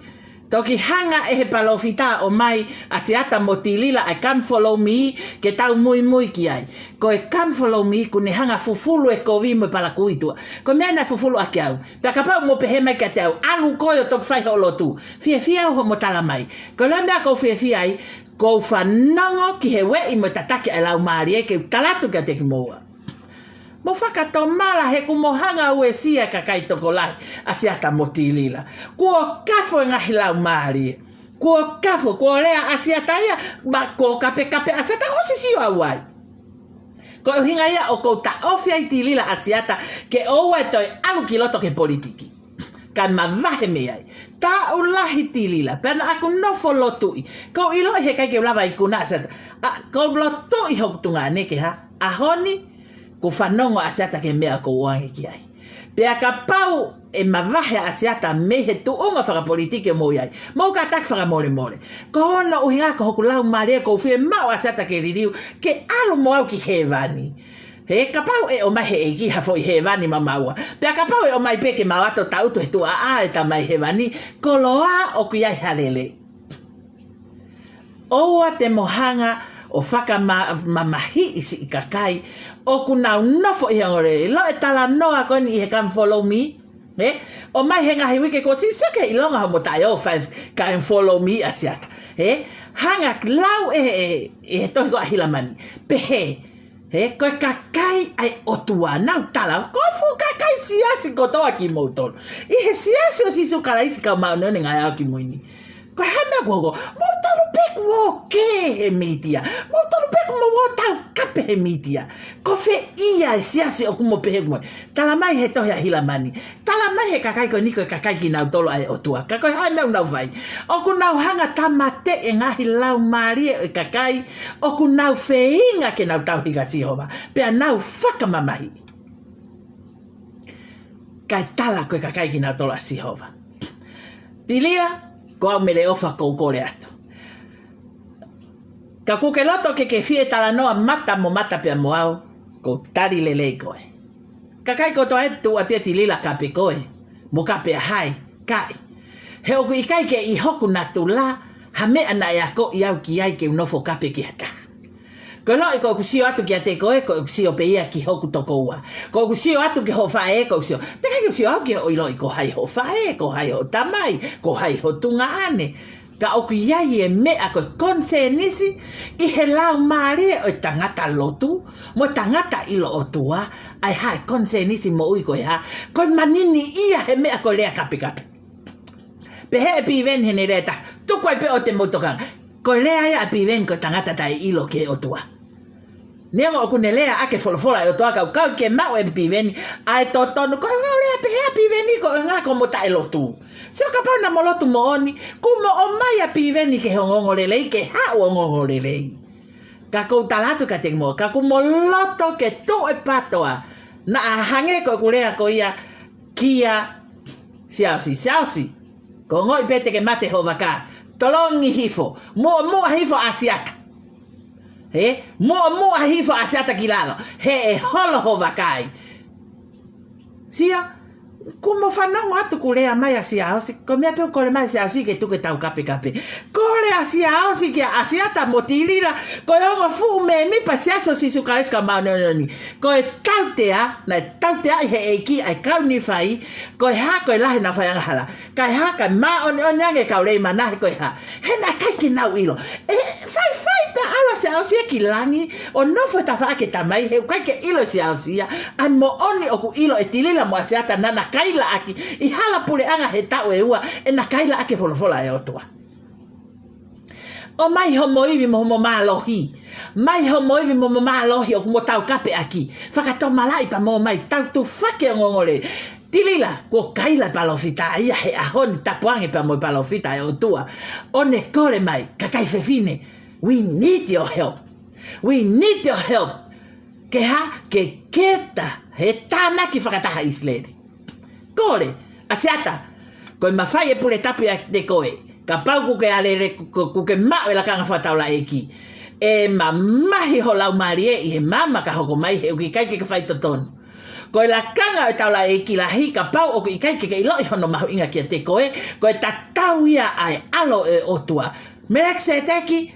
toki hanga ʻe he palōfita ʻo ʻomai ʻa Siata mo Tilila ʻa e Come Follow Me ke tau muimui ki ai. Ko e Come Follow Me ʻoku ne hanga ʻo fufulu e kovi mo e palakū ʻi tuʻa. Ko e meʻa naʻe fufulu ʻaki au. Pea kapau ʻoku mo pehē mai kiate au, ʻalu koe ʻo toki fai hoʻo lotu. Fiefia au hoʻomo tala mai. Ko e ʻiloʻi meʻa ʻoku ou fiefia ai, ʻoku ou fanongo ki he ueʻi mo e tataki ʻa e Laumālie ke u tala atu kiate kimoua. Mo fakatomala he ʻoku mo hanga ʻo uesia e kakai tokolahi ʻa Siata mo Tilila. Kuo kafo e ngaahi laumālie. Kuo kafo, kuo lea ʻa Siata ia, ma kuo kapekape ʻa Siata, ʻosi sio au ai. Ko e ʻuhinga ia ʻoku ou taʻofi ai Tilila ʻa Siata ke ʻoua ʻe toe ʻalu ki loto ki he politiki. Kae mavahe mei ai. Taʻu lahi Tilila, pea naʻa ku nofo lotuʻi. ʻOku ou ʻiloʻi he ʻikai ke u lava ʻo ikuna ʻa Siata. ʻA, ʻoku ou lotuʻi hoku tuongaʻane ke hā, ʻaho ni, ʻoku fanongo ʻa Siata ki he meʻa ʻoku ou ʻoange ki ai. Pea kapau ʻe mavahe ʻa Siata mei he tuʻunga fakapolitiki ʻoku mou ʻi ai, mou kātaki fakamolemole. Ko hono ʻuhinga ko hoku laumālie ʻoku ou fiemaʻu ʻa Siata ke liliu, ke ʻalu mo au ki hēvani. He kapau ʻe ʻomai he ʻEiki ha foʻi hēvani maʻamaua. Pea kapau ʻe ʻomai pē ke mau ō atu ʻo tangutu he tuʻa ʻa e Tamai Hēvani, koloa ʻoku ʻi ai ha lelei. ʻOua te mo hanga ʻo fakamamahiʻi siʻi kakai ʻoku nau nofo ʻi he ongoongolelei. ʻIlo e talanoa ko eni ʻi he Come Follow Me. Ē? ʻOmai he ngaahi uike kuo ʻosi, sio ki he ʻilonga hoʻomo taʻeʻofa e Come Follow Me ʻa Siata. Ē? Hanga ʻo lau ʻe he, ʻe he tohi ko ē ʻa Hilamani. Pehē. Ē? Ko e kakai ʻa e ʻOtua, nau tala, ko e fuʻu kakai siasi kotoa kimoutolu. ʻI he Siasi ʻo Sīsū Kalaisi ʻo e Kau Māʻoniʻoni ʻi he Ngaahi ʻAho Kimui Ni. Ko e hā e meʻa ʻoku hoko? Moutolu pē kuo ō ki he mītia. Moutolu pē kuo mou ō ʻo taukape he mītia. Ko fē ia e siasi ʻoku mo pehē ʻoku mo ē? Tala mai he tohi ʻa Hilamani. Tala mai he kakai ko eni ko e kakai kinautolu ʻa e ʻOtua. Ka ko e hā e meʻa ʻoku nau fai? ʻOku nau hanga ʻo tāmateʻi e ngaahi laumālie ʻo e kakai ʻoku nau feinga ke nau tauhi kia Sihova. Pea nau fakamamahiʻi. Kae tala ko e kakai kinautolu ʻa Sihova. Tilila, ko au Mele ʻOfa ʻoku ou kole atu. Ka ʻoku ke loto ke ke fie talanoa mata mo mata pea mo au, ʻoku ou tali lelei koe. Kakai kotoa ē tuʻu atu ia Tilila kape koe, mo kape ʻa hai, ʻikai. He ʻoku ʻikai ke ʻi hoku natula ha meʻa naʻe akoʻi au ki ai ke u nofo kape ki ha taha. Ko e ʻiloʻi ko ʻeku sio atu kiate koe, ko ʻeku sio pē ia ki hoku tokoua. Ko ʻeku sio atu ki hoʻo faʻē, ko ʻeku sio. Teʻeki ke u sio au ki hoʻo ʻiloʻi ko hai hoʻo faʻē, ko hai hoʻo tamai, ko hai hoʻo tuongaʻane. Ka ʻoku ʻi ai e meʻa ko e konisēnisi ʻi he laumālie ʻo e tangata lotu, mo e tangata ʻilo ʻOtua, ʻa e hā e konisēnisi moʻui ko e hā, ko e manini ia he meʻa ko e lea kapekape. Pehē ʻe Piveni heʻene lea ʻe taha, tuku ai pē ʻo te mou tokanga. Ko e lea ia ʻa Piveni ko e tangata taʻeʻilo ki he ʻOtua. Neongo ʻoku ne lea ʻaki e folofola ʻa e ʻOtua ka ʻoku ʻikai ke maʻu ʻe Piveni ʻa e totonu, ko e ʻuhinga ʻoku lea pehē ʻa Piveni ko e ʻuhinga ʻoku mo taʻelotu. Sio kapau naʻa mo lotu moʻoni, kuo mo ʻomai ʻa Piveni ki he ongoongolelei, ke haʻu ongoongolelei. Ka ʻoku ou tala atu kiate kimoua, ka ʻoku mo loto ke tuʻu e pātoa, naʻa hangē ko ʻeku lea ko ia kia Siaosi, Siaosi. Ko e ongoʻi pē te ke mate hoʻo vaka. Tolongi hifo. Muʻomuʻa hifo ʻa Siata. Ē? Muʻomuʻa hifo ʻa Siata ki lalo. He ʻe holo hoʻo vaka ai. Sio, kuo mo fanongo atu ʻoku lea mai ʻa Siaosi. Ko e meʻa pē ʻoku kole mai ʻa Siaosi ke tuku e taukapekape. Kole ʻa Siaosi kia ʻa Siata mo Tilila. Ko e ongo fuʻu mēmipa Siasi ʻo Sīsū Kalaisi ʻo e Kau Māʻoniʻoni. Ko e tautea, naʻe tauteaʻi he ʻEiki ʻa e kau Nīfai, ko e hā, ko e lahi ʻenau faiangahala. Kae hā, kae māʻoniʻoni ange e kau Leimana he ko e hā. He naʻe ʻikai ke nau ʻilo. ʻE faifai pea ʻalu ʻa Siaosi ia ki langi, ʻo nofo he tafaʻaki ʻo e Tamai, he ʻoku ʻikai ke ʻilo ʻe Siaosi ia ʻa e moʻoni ʻoku ʻilo ʻe Tilila mo ʻa Siata naʻa na kaila ʻaki ʻi hala puleʻanga he taʻu ʻe ua, ʻena kaila ʻaki e folofola ʻa e ʻOtua. ʻOmai homo ivi mo homo mālohi. Mai homo ivi mo homo mālohi ʻoku mo taukapeʻaki. Fakatomalaʻi pea mo ʻomai, tau tufaki e ongoongolelei. Tilila, kuo kaila e palōfita ia he ʻaho ni, tapu ange pea mo e palōfita ʻa e ʻOtua, ʻo ne kole mai, kakai fefine, we need your help. We need your help. Ke hā? Ke keta he tānaki fakataha ʻIsileli. Kole, ʻAsiata, ko e mafai e pule tapu ʻiate koe, kapau kuo ke alele, kuo, kuo ke maʻu e lakanga fakataulaʻeiki, ʻe mamahi ho laumālie ʻi he maama ka hoko mai, he ʻoku ʻikai ke ke fai totonu. Ko e lakanga ʻo e taulaʻeiki lahi, kapau ʻoku ʻikai ke ke ʻiloʻi hono mahuʻinga kiate koe, ko e tatau ia ʻa e ʻAlo ʻo e ʻOtua. Melekiseteki,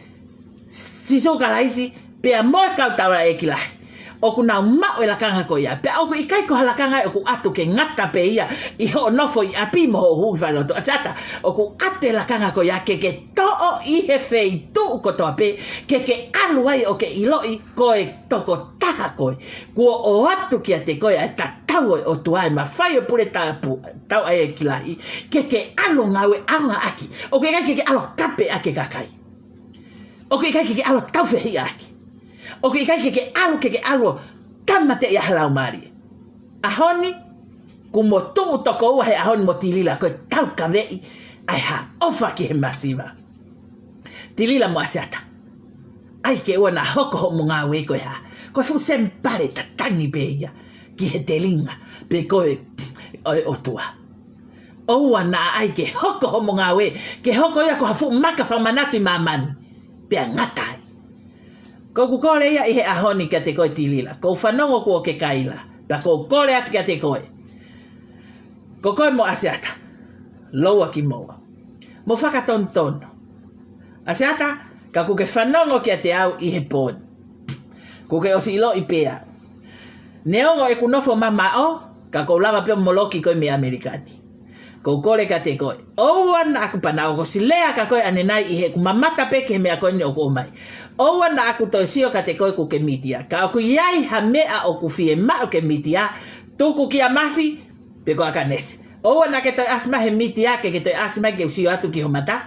Sīsū Kalaisi, pea mo e kau taulaʻeiki lahi, ʻoku nau maʻu e lakanga ko ia. Pea ʻoku ʻikai ko ha lakanga ʻoku ʻatu ke ngata pē ia ʻi hoʻo nofo ʻi ʻapi mo hoʻo hū ki falelotu. ʻAsiata, ʻoku ʻatu e lakanga ko ia ke ke toʻo ʻi he feituʻu kotoa pē, ke ke ʻalu ai ʻo ke ʻiloʻi ko e tokotaha koe. Kuo ʻoatu kiate koe ʻa e tatau ʻo e ʻOtua, ʻa e mafai ʻo e pule tapu, taulaʻeiki lahi, ke ke ʻalu ngāue ʻaonga ʻaki. ʻOku ʻikai ke ke ʻalu kapeʻaki e kakai. ʻOku ʻikai ke ke ʻalu taufehiʻaki. ʻOku ʻikai ke ke ʻalu, ke ke ʻalu ʻo tāmateʻi ʻa e laumālie. ʻAho ni, kuo mo tuʻu toko ua he ʻaho ni mo Tilila, ko e taukaveʻi ʻa e hā? ʻOfa ki he masiva. Tilila mo ʻAsiata, ʻai ke ʻoua naʻa hoko hoʻomo ngāue ko e hā? Ko e fuʻu senipale tatangi pē ia ki he telinga pe ko e ʻo e ʻOtua. ʻOua naʻa ʻai ke hoko hoʻomo ngāue ke hoko ia ko ha fuʻu maka fakamanatu ʻi māmani, pea ngata ai. ʻOku ou kole ia ʻi he ʻaho ni kiate koe Tilila, ʻoku ou fanongo kuo ke kaila, pea ʻoku ou kole atu kiate koe, ko koe mo ʻAsiata, loua kimoua. Mo fakatonutonu. ʻAsiata, ka kuo ke fanongo kiate au ʻi he pō ni, kuo ke ʻosi ʻiloʻi pē au. Neongo ʻeku nofo mamaʻo, ka ʻoku ou lava pē ʻo moloki koe mei ʻAmelika ni. ʻOku ou kole kiate koe, ʻoua naʻa ku panau ko silea ka koe ʻanenai ʻi heʻeku mamata pē ki he meʻa ko eni ʻoku ʻomai. ʻOua naʻa ku toe sio kiate koe kuo ke mītia. Ka ʻoku ʻi ai ha meʻa ʻoku fiemaʻu ke mītia, tuku kia Mafi pe ko ʻAkanesi. ʻOua naʻa ke toe ʻasi mai he mītia, ke ke toe ʻasi mai ke u sio atu ki ho mata,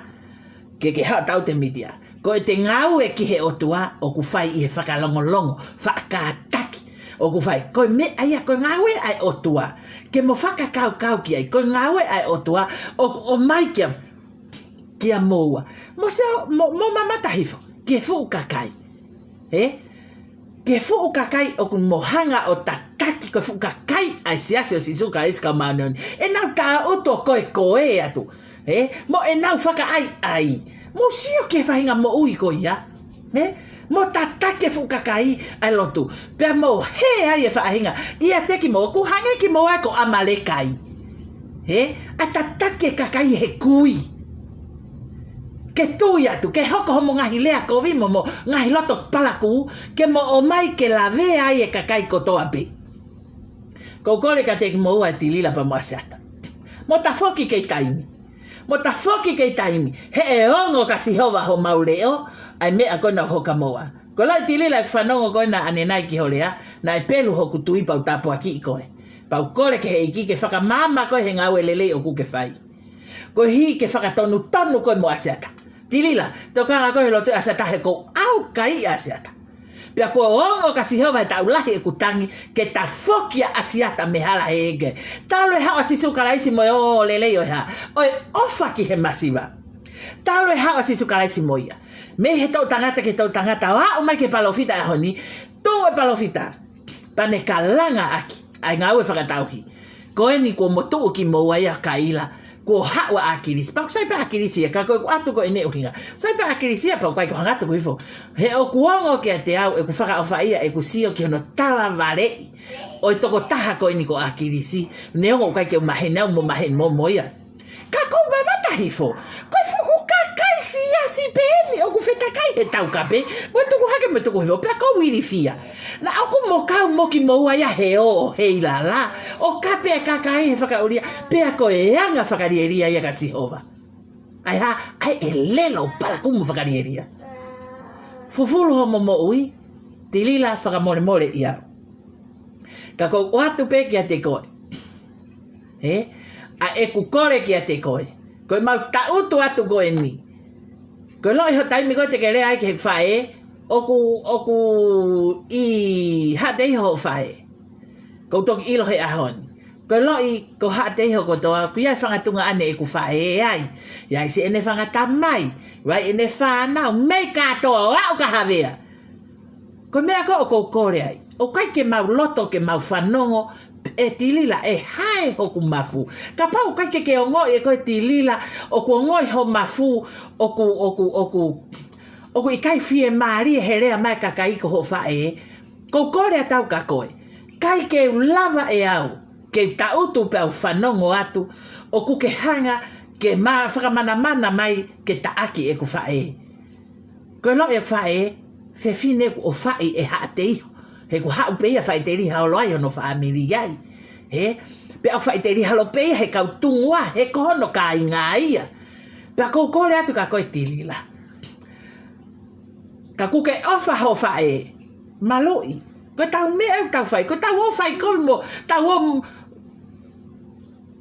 ke ke haʻu ʻo tau he mītia. Ko ʻete ngāue ki he ʻOtua ʻoku fai ʻi he fakalongolongo, faʻa kātaki. ʻOku fai, ko e meʻa ia, ko e ngāue ʻa e ʻOtua. Ke mo fakakaukau ki ai, ko e ngāue ʻa e ʻOtua ʻoku ʻomai kia, kia moua. Mo sio, mo, mo mamata hifo ki he fuʻu kakai. Ē? Ki he fuʻu kakai ʻoku mo hanga ʻo tataki, ko e fuʻu kakai ʻa e Siasi ʻo Sīsū Kalaisi ʻo e Kau Māʻoniʻoni. ʻEnau tāʻutu ʻo koekoe atu. Ē? Mo ʻenau fakaʻaiʻai. Mo sio ki he faʻahinga moʻui ko ia. Ē? Mo tataki e fuʻu kakai ʻa e lotu. Pea mo hē ai e faʻahinga. ʻIate kimoua, ʻoku hangē kimoua ko ʻAmalekai. Ē? ʻA e tataki e kakai he kui. Ke tui atu, ke hoko hoʻomo ngaahi lea kovi mo hoʻomo ngaahi loto palakū, ke mo ʻomai ke lavea ai e kakai kotoa pē. ʻOku ou kole kiate kimoua ʻe Tilila pea mo ʻAsiata, mo tafoki kei taimi. Mo tafoki kei taimi. He ʻe ongo kia Sihova homau leʻo ʻa e meʻa ko ena ʻoku hoko kia moua. Ko e lahi Tilila ʻeku fanongo ko ena ʻanenai ki ho lea, naʻe pelu hoku tui pea u tāpuakiʻi koe. Pea u kole ki he ʻEiki ke fakamaama koe he ngāue lelei ʻoku ke fai. Koeʻuhi ke fakatonutonu koe mo ʻAsiata. Tilila, tokanga koe he lotu ʻa ʻAsiata he ʻoku ou ʻaukai ʻa ʻAsiata. Pea kuo ongo kia Sihova he taʻu lahi ʻeku tangi ke tafoki ʻa ʻAsiata mei he hala hēhēke. Talu e haʻu ʻa Sīsū Kalaisi mo e ongoongolelei ʻo e hā? ʻO e ʻofa ki he masiva. Talu e haʻu ʻa Sīsū Kalaisi mo ia. Mei he toʻu tangata ki he toʻu tangata ʻo aʻu mai ki he palōfita ʻaho ni, tuʻu e palōfita. Pea ne kalanga ʻaki ʻa e ngāue fakatauhi. Ko eni kuo mo tuʻu kimoua ia kaila, kuo haʻu ʻa ʻAkilisi. Pea ʻoku sai pē ʻa ʻAkilisi ia, ka ko ʻeku ʻatu ko ʻene ʻuhinga. Sai pē ʻa ʻAkilisi ia, pea ʻoku ʻikai ko hangata ku ifo. He ʻoku ongo kiate au, ʻeku fakaʻofaʻia, ʻeku sio ki hono talavaleʻi ʻo e tokotaha ko eni ko ʻAkilisi. Neongo ʻoku ʻikai ke u maheni au mo maheni mo, mo ia. Ka ʻoku ou mamata hifo, ko e fuʻu kakai siasi pē eni ʻoku fetakai he taukape, mo e tuku hake mo e tuku hifo, pea ʻoku ou ilifia. Naʻa ʻoku mo kau mo kimoua ia he ō, he ilala, ʻo kape e kakai he fakaʻulia, pea ko e anga fakalielia ia kia Sihova. ʻA e hā? ʻA e ʻelelo palakū mo fakalielia. Fufulu hoʻomo moʻui, Tilila, fakamolemoleʻi au. Ka ʻoku ou ʻoatu pē kiate koe. Ē? ʻA ʻeku kole kiate koe. Ko ʻemau taʻutu atu ko eni. Ko e loʻi hoʻo taimi ko ē te ke lea ai ki he faʻē, ʻoku, ʻoku ʻi Haʻateiho hoʻo faʻē. Kou toki ʻilo he ʻaho ni. Ko e loʻi ko Haʻateiho kotoa, ʻoku ʻi ai e fanga tuongaʻane ʻeku faʻē ai. ʻI ai siʻene fanga tamai, ʻi ai ʻene fānau, mei kātoa ʻo aʻu kia Havea. Ko e meʻa ko ē ʻoku ou kole ai, ʻoku ʻikai ke mau loto ke mau fanongo, ʻe Tilila, ʻe hā ʻe hoku mafu. Kapau ʻoku ʻikai ke ke ongoʻi ʻe koe Tilila, ʻoku ongoʻi ho mafu, ʻoku, ʻoku, ʻoku, ʻoku ʻikai fiemālie he lea mai e kakai ko hoʻo faʻē, kou kole atu au kia koe. ʻIkai ke u lava ʻe au ke u tangutu pea u fanongo atu, ʻoku ke hanga ke ma-, fakamanamana mai ke taʻaki ʻeku faʻē. Ko e loʻi ʻeku faʻē, fefine ʻoku ʻofaʻi ʻe Haʻateiho. He ʻoku haʻu pē ia faʻiteliha holo ai hono fāmili ai. Hē? Pea ʻoku faʻiteliha holo pē ia he kau Tungua, he ko hono kāinga ia. Pea kou kole atu kia koe Tilila. Kapau ʻoku ke ʻofa hoʻo faʻē, maluʻi. Ko ʻetau meʻa ʻoku tau fai, ko ʻetau ō fai kovi mo, tau ō m-,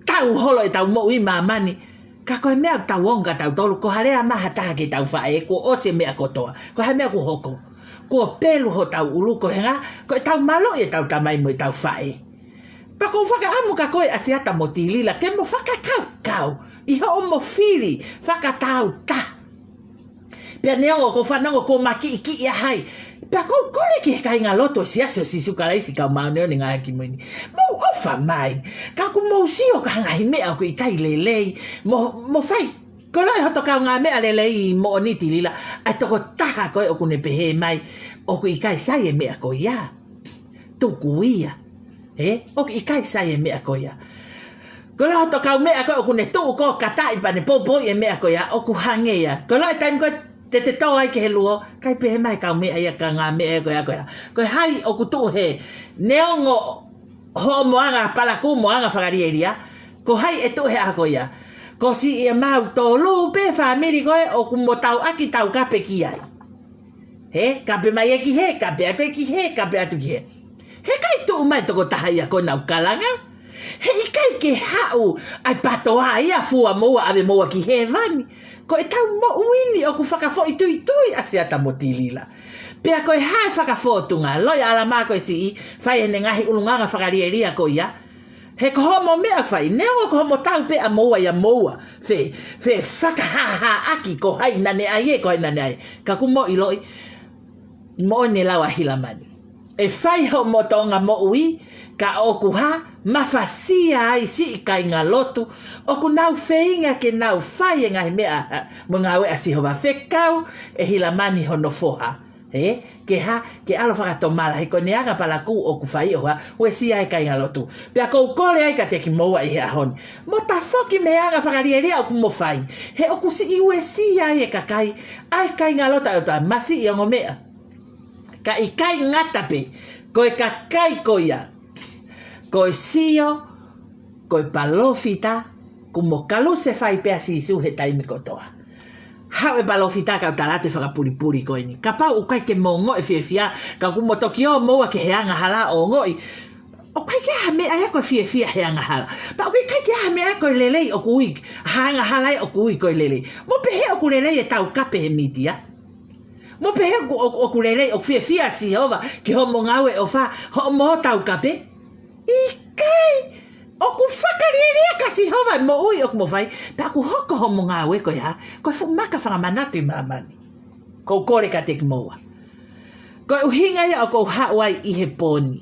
tau holo ʻetau moʻui ʻi māmani. Ka ko e meʻa ʻoku tau ongo kia tautolu, ko ha lea mai ha taha ki heʻetau faʻē, kuo ʻosi e meʻa kotoa. Ko e hā e meʻa kuo hoko? Kuo pelu hotau ʻulu, ko e hangē ko ʻetau maluʻi ʻetau tamai mo ʻetau faʻē. Pea kou fakaʻamu kia koe ʻAsiata mo Tilila, ke mo fakakaukau ʻi hoʻomo fili fakatāutaha. Pea neongo ʻoku ou fanongo kuo makiʻikiʻi ʻa hai. Pea kou kole ki he kāingalotu ʻo e Siasi ʻo Sīsū Kalaisi ʻo e Kau Māʻoniʻoni ʻi he Ngaahi ʻAho Kimui Ni, mou ʻofa mai. Ka ʻoku mou sio ki ha ngaahi meʻa ʻoku ʻikai lelei mo, mo fai. Ko e loʻi hoto kaungāmeʻa lelei moʻoni Tilila, ʻa e tokotaha ko ē ʻoku ne pehē mai ʻoku ʻikai sai e meʻa ko ia. Tuku ia. Hē? ʻOku ʻikai sai e meʻa ko ia. Ko e loʻi hoto kaumeʻa ko ē ʻoku ne tuʻu ʻo kataʻi pea ne poupouʻi e meʻa ko ia, ʻoku hangē ia. Ko e loʻi taimi ko ē te te tō ai ki he luo, ʻikai pehē mai e kaumeʻa ia, kaungāmeʻa ia ko ia, ko ia. Ko hai ʻoku tuʻu hē, neongo hoʻomo anga palakū mo anga fakalielia, ko hai ʻe tuʻu he ʻaho ko ia? Ko siʻi ʻemau tolu pē fāmili ko ē ʻoku mo tauʻaki taukape ki ai. Hē, kape mai ē ki hē, kape atu ē ki hē, kape atu ki hē. He ʻikai tuʻu mai tokotaha ia ko ē ʻoku nau kalanga. He ʻikai ke haʻu ʻa e PTOA ia ʻo fua moua ʻave moua ki hēvani. Ko ʻetau moʻui ni ʻoku fakafoʻituitui ʻAsiata mo Tilila. Pea ko e hā e fakafōtunga, loʻi ʻAlamā ko e siʻi, fai ʻene ngaahi ʻulungaanga fakalielia ko ia. He ko hoʻomo meʻa ʻoku fai, neongo ko hoʻomo tau pē ʻa moua ia moua. Fe, fefakahāhāʻaki ko hai naʻa ne ʻai ē, ko hai naʻa ne ʻai ē. Ka ʻoku mo ʻiloʻi, moʻoni e lau ʻa Hilamani. ʻE fai hoʻomo toʻonga moʻui, ka ʻoku hā, mafasia ai siʻi kāingalotu, ʻoku nau feinga ke nau fai e ngaahi meʻa, ʻa, mo e ngāue ʻa Sihova, fekau ʻe Hilamani hono foha. Hē, ke hā, ke ʻalu ʻo fakatomala, he ko ʻene anga palakū ʻoku fai ʻo hā, uesia e kāingalotu. Pea kou kole ai kiate kimoua ʻi he ʻaho ni, mo tafoki mei he anga fakalielia ʻoku mo fai. He ʻoku siʻi uesia ai e kakai, ʻa e kāingalotu ʻa e ʻOtua, masiʻi ongo meʻa. Ka ʻikai ngata pē, ko e kakai ko ia, ko e sio, ko e palōfita, kuo mo kalusefai pē ʻa Sīsū he taimi kotoa. Haʻu e palōfita kae tala atu e fakapulipuli ko eni. Kapau ʻoku ʻikai ke mo ongoʻi e fiefia, ka kuo mo toki ō moua ki he angahala ʻo ongoʻi, ʻoku ʻikai ke ʻi ai ha meʻa ia ko e fiefia he angahala. Pea ʻoku ʻikai ke ʻi ai ha meʻa ia ko e lelei ʻoku ui, ha angahala ia ʻoku ui ko e lelei. Mo pehē ʻoku lelei e taukape he mītia. Mo pehē ʻoku, ʻoku, ʻoku lelei, ʻoku fiefia ʻa Sihova ki hoʻomo ngāue ʻofa, hoʻomo taukape. ʻIkai, ʻoku fakalielia kia Sihova e moʻui ʻoku mo fai, pea ʻoku hoko hoʻomo ngāue ko e hā, ko e fuʻu maka fakamanatu ʻi māmani. Kou kole kiate kimoua. Ko e ʻuhinga ia ʻoku ou haʻu ai ʻi he pō ni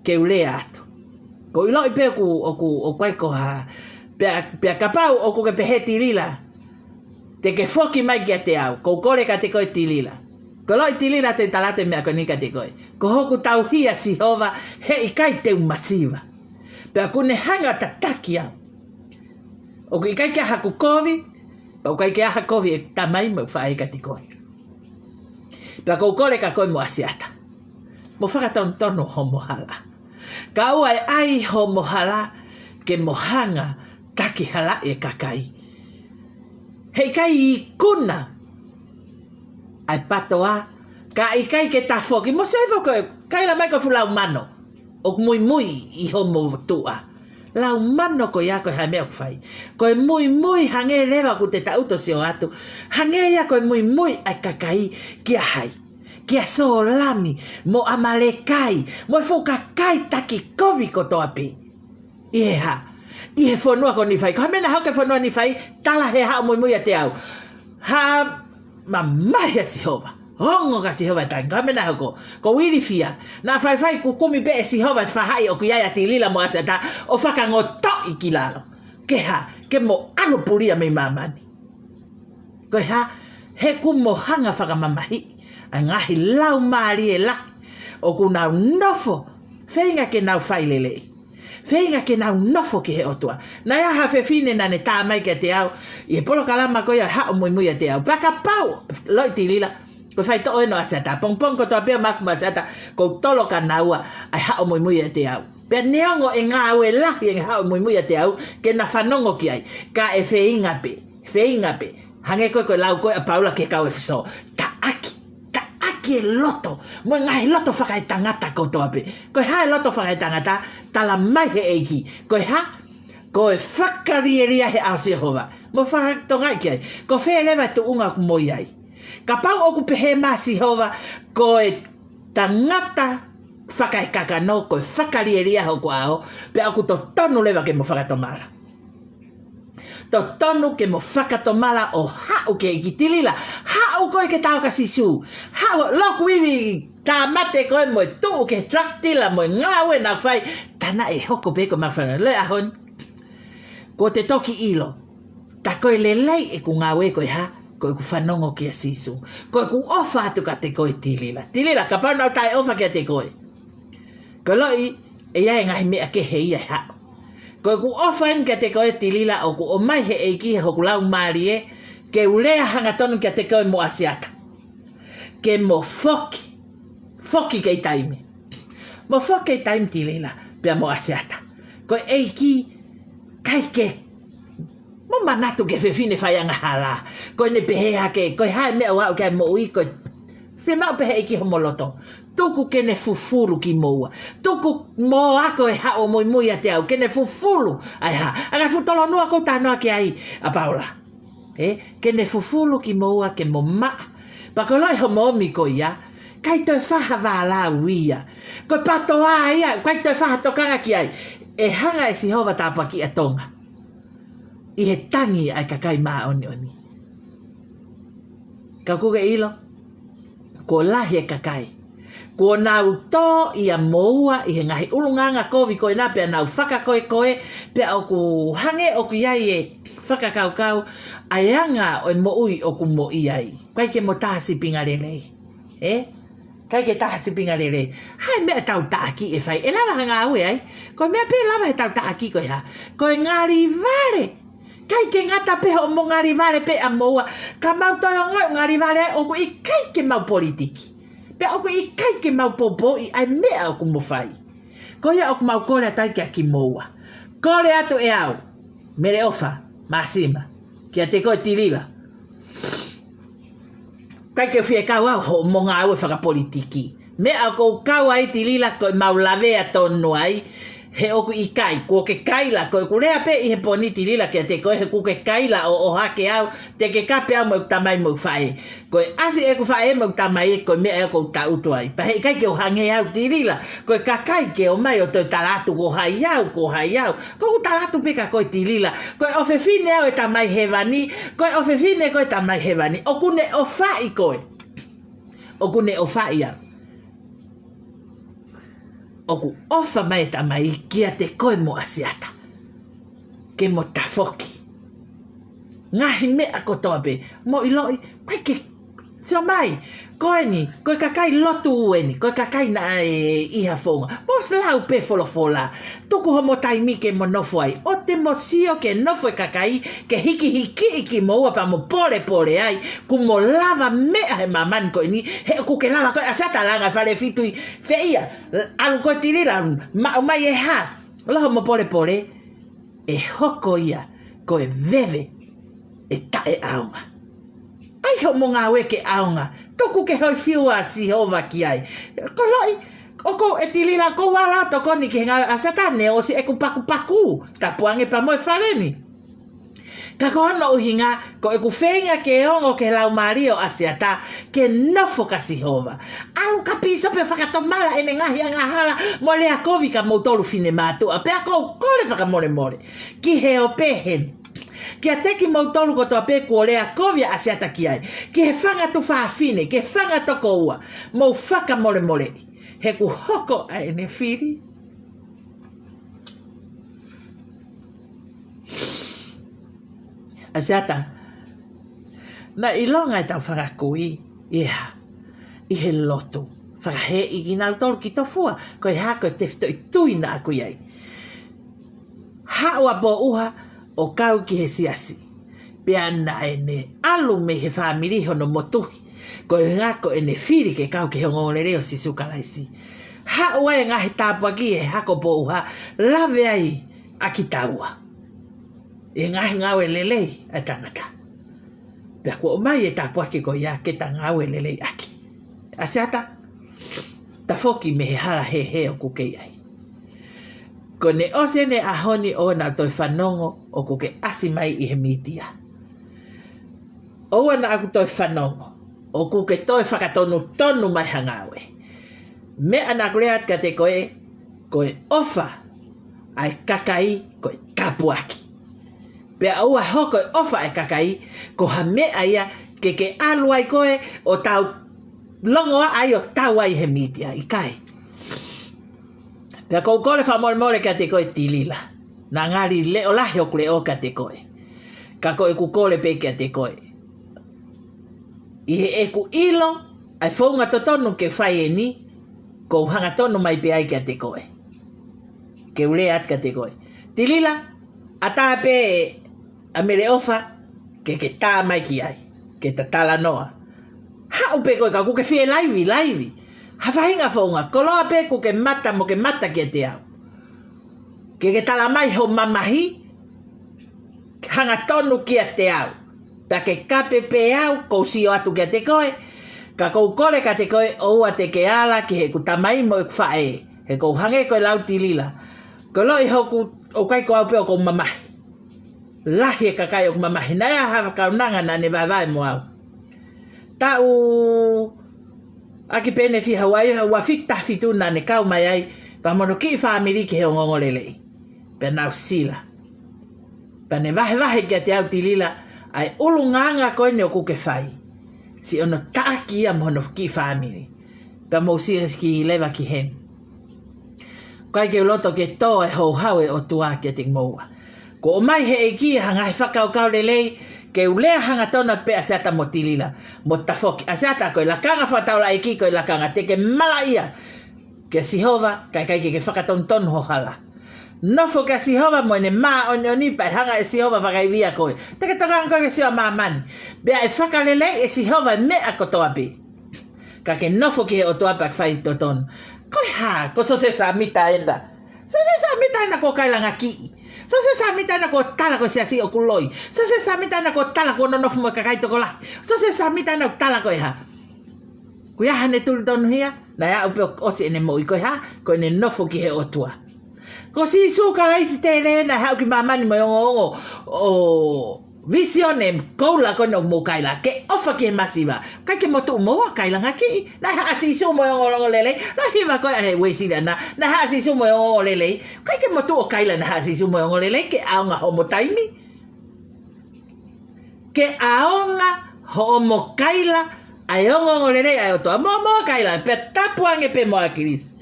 ke u lea atu. Kou ʻiloʻi pē ʻoku, ʻoku, ʻoku ʻikai ko ha, pea, pea kapau ʻoku ke pehē Tilila, te ke foki mai kiate au, kou kole kiate koe Tilila. Ko e loʻi Tilila te u tala atu e meʻa ko eni kiate koe. Ko hoku tauhi ʻa Sihova, he ʻikai te u masiva. Pea ʻoku ne hanga ʻo tataki au. ʻOku ʻikai ke ʻi ai haku kovi, pea ʻoku ʻikai ke ʻi ai ha kovi ʻeku tamai mo ʻeku faʻē kiate koe. Pea kou kole kia koe mo ʻAsiata, mo fakatonutonu hoʻomo hala. Kae ʻoua ʻe ʻai hoʻomo hala ke mo hanga ʻo takihalaʻi e kakai. He ʻikai ikuna ʻa e PTOA, ka ʻikai ke tafoki. Mo sio hifo ko e kaila mai ko e fuʻu lau mano ʻoku muimui ʻi hoʻomo tuʻa. Lau mano ko ia ko e hā e meʻa ʻoku fai. Ko e muimui hangē leva ʻoku te taʻuto sio atu. Hangē ia ko e muimui ʻa e kakai kia hai. Kia Sōlami, mo ʻAmalekai, mo e fuʻu kakai taki kovi kotoa pē. ʻI he hā? ʻI he fonua ko Nīfai. Ko e hā e meʻa naʻe hoko he fonua Nīfai, tala he haʻu muimui ʻiate au. Hā, mamahi ʻa Sihova. Ongo kia Sihova e tangi. Ko e hā e meʻa naʻe hoko? Ko Uilifia. Naʻa faifai kuo kumi pē ʻe Sihova e faʻahi ʻoku ʻi ai ʻa Tilila mo ʻAsiata ʻo fakangotoʻi ki lalo. Ke hā? Ke mo ʻalu pulia mei māmani. Ko e hā? He kuo mo hanga fakamamahiʻi ʻa e ngaahi laumālie lahi ʻoku nau nofo, feinga ke nau fai lelei. Feinga ke nau nofo ki he ʻOtua. Naʻe ʻi ai ha fefine naʻa ne tā mai kiate au ʻi he polokalama ko ia ʻo e haʻu muimui ʻiate au. Pea kapau, Loʻi Tilila, ko e faitoʻo eni ʻo ʻAsiata. Pongipongi kotoa pē ʻoku mafu mo ʻAsiata, ʻoku ou tolo kia naua ʻa e haʻu muimui ʻiate au. Pea neongo e ngāue lahi e haʻu muimui ʻiate au ke na fanongo ki ai, ka ʻe feinga pē, feinga pē. Hangē ko e, ko e lau ko ē ʻa Paula ki he kau ʻEfesō. Taʻaki, taʻaki e loto mo e ngaahi loto fakaetangata kotoa pē. Ko e hā e loto fakaetangata? Tala mai he ʻEiki. Ko e hā? Ko e fakalielia he ʻao ʻo Sihova. Mou fakatokangaʻi ki ai. Ko fē leva e tuʻunga ʻoku mo ʻi ai? Kapau ʻoku pehē mai ʻa Sihova, ko e tangata fakaekakano, ko e fakalielia hoku ʻao, pea ʻoku totonu leva ke mo fakatomala. Totonu ke mo fakatomala ʻo haʻu ki he ʻEiki. Tilila, haʻu koe ke ta ō kia Sīsū. Haʻu, loku ivi, tāmate koe mo e tuʻu ki he drug dealer mo e ngāue naʻa fai. Tā naʻe hoko pē ko e mafanafana. Loʻi, ʻaho ni, kuo te toki ʻilo. Tā ko e lelei ʻeku ngāue ko e hā? Ko ʻeku fanongo kia Sīsū. Ko ʻeku ʻofa atu kiate koe Tilila. Tilila, kapau naʻa ku taʻeʻofa kiate koe. Ko e Loʻi, ʻe ʻi ai e ngaahi meʻa kehe ia ʻe haʻu. Ko ʻeku ʻofa eni kiate koe Tilila, ʻoku ʻomai he ʻEiki hoku laumālie ke u lea hangatonu kiate koe mo ʻAsiata. Ke mo foki, foki kei taimi. Mo foki kei taimi Tilila, pea mo ʻAsiata. Ko e ʻEiki, ʻikai ke mo manatu ki he fefine fai angahala. Ko ʻene pehē hake, ko e hā e meʻa ʻoku aʻu ki ai e moʻui, ko e fiemaʻu pē he ʻEiki homo loto. Tuku ke ne fufulu kimoua. Tuku mo ako e haʻu muimui ʻiate au, ke ne fufulu. ʻAi hā, ʻa e ngaahi fuʻu talanoa ʻoku ou talanoa ki ai ʻa Paula. Ē, ke ne fufulu kimoua ke mo maʻa. Pea ko e Loʻi, homo ʻomi ko ia, ʻikai toe fai ha vālau ia. Ko e PTOA ia, ʻikai toe fai ha tokanga ki ai. ʻE hanga ʻe Sihova tāpuakiʻi ʻa Tonga ʻi he tangi ʻa e kakai māʻoniʻoni. Ka ʻoku ke ʻilo, kuo lahi e kakai kuo nau tō ia moua ʻi he ngaahi ʻulungaanga kovi ko ena pea nau fakakoekoe, pea ʻoku hangē ʻoku ʻi ai e fakakaukau ʻa e anga ʻo e moʻui ʻoku mo ʻi ai. ʻIkai ke mo taha sīpinga lelei. Ē? ʻIkai ke taha sīpinga lelei. Hā e meʻa ʻetau taʻaki ʻe fai? ʻE lava ha ngāue ai? Ko e meʻa pē ʻe lava heʻetau taʻaki ko e hā? Ko e ngalivale. ʻIkai ke ngata pē hoʻomo ngalivale pē ʻa moua. Ka mau toe ongoʻi ngalivale ai ʻoku ʻikai ke mau politiki. Pea ʻoku ʻikai ke mau poupouʻi ʻa e meʻa ʻoku mo fai. Ko ia ʻoku mau kole atu ai kia kimoua. Kole atu ʻe au, Mele ʻOfa Māsima, kiate koe Tilila. ʻIkai ke fie kau au hoʻomo ngāue fakapolitiki. Meʻa ʻoku ou kau ai Tilila ko e mau lavea tonu ai, he ʻoku ʻikai, kuo ke kaila, ko ʻeku lea pē ʻi he pō ni Tilila kiate koe, he kuo ke kaila ʻo ʻohake au, te ke kape au mo ʻeku tamai mo ʻeku faʻē. Ko e ʻasi ʻeku faʻē mo ʻeku tamai ē, ko e meʻa ia ʻoku ou taʻutu ai. Pea heʻikai ke u hangē au Tilila, ko e kakai ke ō mai ʻo toe tala atu ko hai au, ko hai au. Ko ʻeku tala atu pē kia koe Tilila, ko e ʻofefine au ʻa e Tamai Hēvani, ko e ʻofefine koe ʻa e Tamai Hēvani. ʻOku ne ʻofaʻi koe. ʻOku ne ʻofaʻi au. ʻOku ʻofa mai e Tamai kiate koe mo ʻAsiata. Ke mo tafoki. Ngaahi meʻa kotoa pē. Mo ʻiloʻi, ʻikai ke sio mai. Ko eni, ko e kakai lotu eni, ko e kakai naʻe ʻi ha founga. Mo lau pē folofola. Tuku homo taimi ke mo nofo ai. ʻOua te mo sio ki he nofo e kakai, ke hikihikiʻi kimoua pea mo polepole ai. Kuo mo lava meʻa he māmani ko eni, he ʻoku ke lava koe ʻAsiata, langa e fale fitui, fē ia, ʻalu koe Tilila, maʻu mai e hā, loho mo polepole, ʻe hoko ia ko e veve ʻe taʻeʻaonga. ʻAi hoʻomo ngāue ke ʻaonga, tuku ke hoi fiu ʻa Sihova ki ai. Ko Loʻi, ʻOku ʻe Tilila, ʻoku ou ala ʻo tokoni ki he ngāue ʻa ʻAsiata, ne ʻosi ʻeku pakupaku, tapu ange pea mo e fale ni. Ka ko hono ʻuhinga, ko ʻeku feinga ke ongo ki he laumālie ʻo ʻAsiata, ke nofo kia Sihova. ʻAlu kia pīsope fakatomala ʻene ngaahi angahala mo e lea kovi kia moutolu finemātuʻa, pea ʻoku ou kole fakamolemole ki he ope heni. Kiate kimoutolu kotoa pē kuo lea kovi ʻa ʻAsiata ki ai, ki he fanga tuofāfine, ki he fanga tokoua, mou fakamolemoleʻi. He kuo hoko ʻa ʻene fili. ʻAsiata, naʻa ʻilonga ʻetau fanga kui, ʻi he hā, ʻi he lotu. Fakahēʻi kinautolu ki Tofua, ko e hā, ko e tefitoʻi tui naʻa ku ʻi ai. Haʻu ʻa Pōʻuha ʻo kau ki he siasi. Pea naʻa ne ʻalu mei he fāmili hono motuhi. Ko e ʻuhinga ko ʻene fili ke kau ki he ongoongolelei ʻo Sīsū Kalaisi. Haʻu ai e ngaahi tāpuaki ʻi he hako ʻo Pōʻuha, lave ai ʻa kitaua. ʻI he ngaahi ngāue lelei ʻa e tangata. Pea kuo ʻomai e tāpuaki ko ia ke ta ngāue lelei ʻaki. ʻAsiata, tafoki mei he hala hēhē ʻoku ke ʻi ai. Ko ʻene ʻosi ʻene ʻaho ni ʻoua naʻa toe fanongo ʻoku ke ʻasi mai ʻi he mītia. ʻOua naʻa ku toe fanongo ʻoku ke toe fakatonutonu mai ha ngāue. Meʻa naʻa ku lea atu kiate koe, ko e ʻofa ʻa e kakai ko e tāpuaki. Pea ʻoua hoko e ʻofa ʻa e kakai ko ha meʻa ia ke ke ʻalu ai koe ʻo tau longoaʻa ai ʻo tau ai he mītia, ʻikai. Pea ʻoku ou kole fakamolemole kiate koe Tilila. Naʻa ngali leʻo lahi hoku leʻo kiate koe. Ka ko ʻeku kole pē kiate koe. ʻI heʻeku ʻilo ʻa e founga totonu ke fai eni, ʻoku ou hangatonu mai pē ai kiate koe. Ke u lea atu kiate koe. Tilila, ʻatā pē ʻa Mele ʻOfa, ke ke tā mai ki ai, ke ta talanoa. Haʻu pē koe ka ʻoku ke fie laivi, laivi. Ha faʻahinga founga, koloa pē ʻoku ke mata mo ke mata kiate au. Ke ke tala mai hoʻo mamahi, hangatonu kiate au. Pea ke kape pē au, ʻoku ou sio atu kiate koe, ka ʻoku ou kole kiate koe, ʻoua te ke ala ki heʻeku tamai mo ʻeku faʻē. He ʻoku ou hangē ko e lau Tilila. Ko e loʻi hoku, ʻoku ʻikai ko au pē ʻoku ou mamahi. Lahi e kakai ʻoku mamahi, naʻe ʻi ai ha kaunanga naʻa ne vaevae mo au. Taʻu ʻaki pē ʻene fiha ua, ua fitu taha fitu naʻa ne kau mai ai, pea mo hono kiʻi fāmili ki he ongoongolelei. Pea nau sila. Pea ne vahevahe kiate au Tilila, ʻa e ʻulungaanga ko eni ʻoku ke fai. Siʻono taʻaki ia mo hono kiʻi fāmili. Pea mou sio ki leva ki heni. ʻIkai ke u loto ke tō e houhau ʻa e ʻOtua kiate kimoua. Kuo ʻomai he ʻEiki ha ngaahi fakakaukau lelei, ke u lea hangatonu pē ʻAsiata mo Tilila, mo tafoki. ʻAsiata, ko e lakanga fakataulaʻeiki, ko e lakanga te ke malaʻia kia Sihova, kae ʻikai ke ke fakatonutonu ho hala. Nofo kia Sihova mo ʻene māʻoniʻoni pea ʻe hanga ʻe Sihova fakaivia koe. Te ke tokanga koe ki he sio ʻa māmani. Pea ʻe fakalelei ʻe Sihova e meʻa kotoa pē. Ka ke nofo ki he ʻOtua pea ke fai totonu. Ko e hā, ko Siosefa Sāmita ena. Siosefa Sāmita ena kuo kaila ngaahi kiʻi. Siosefa Sāmita ena kuo tala ko e siasi ʻoku loi. Siosefa Sāmita ena kuo tala kuo nonofo mo e kakai tokolahi. Siosefa Sāmita ena kuo tala ko e hā. Ko ia haʻane tuli tonuhia, naʻe aʻu pē ʻo ʻosi ʻene moʻui ko e hā, ko ʻene nofo ki he ʻOtua. Ko Sīsū Kalaisi tele naʻe haʻu ki māmani mo e ongoongo ʻo e vīsone koula ko eni ʻoku mou kaila, ke ʻofa ki he masiva. ʻIkai ke mou tuʻu moua kaila ngaahi kiʻi, naʻe haʻa Sīsū mo e ongoongo lelei, naʻe hiva ko ē ʻa e Uēsiliana, naʻe haʻa Sīsū mo e ongoongo lelei, ʻikai ke mou tuʻu ʻo kaila naʻe haʻa Sīsū mo e ongoongo lelei, ke ʻaonga hoʻomo taimi. Ke ʻaonga hoʻomo kaila ʻa e ongoongo lelei ʻa e ʻOtua. Mo, mo kaila, pea tapu ange pē mo ʻAkilisi.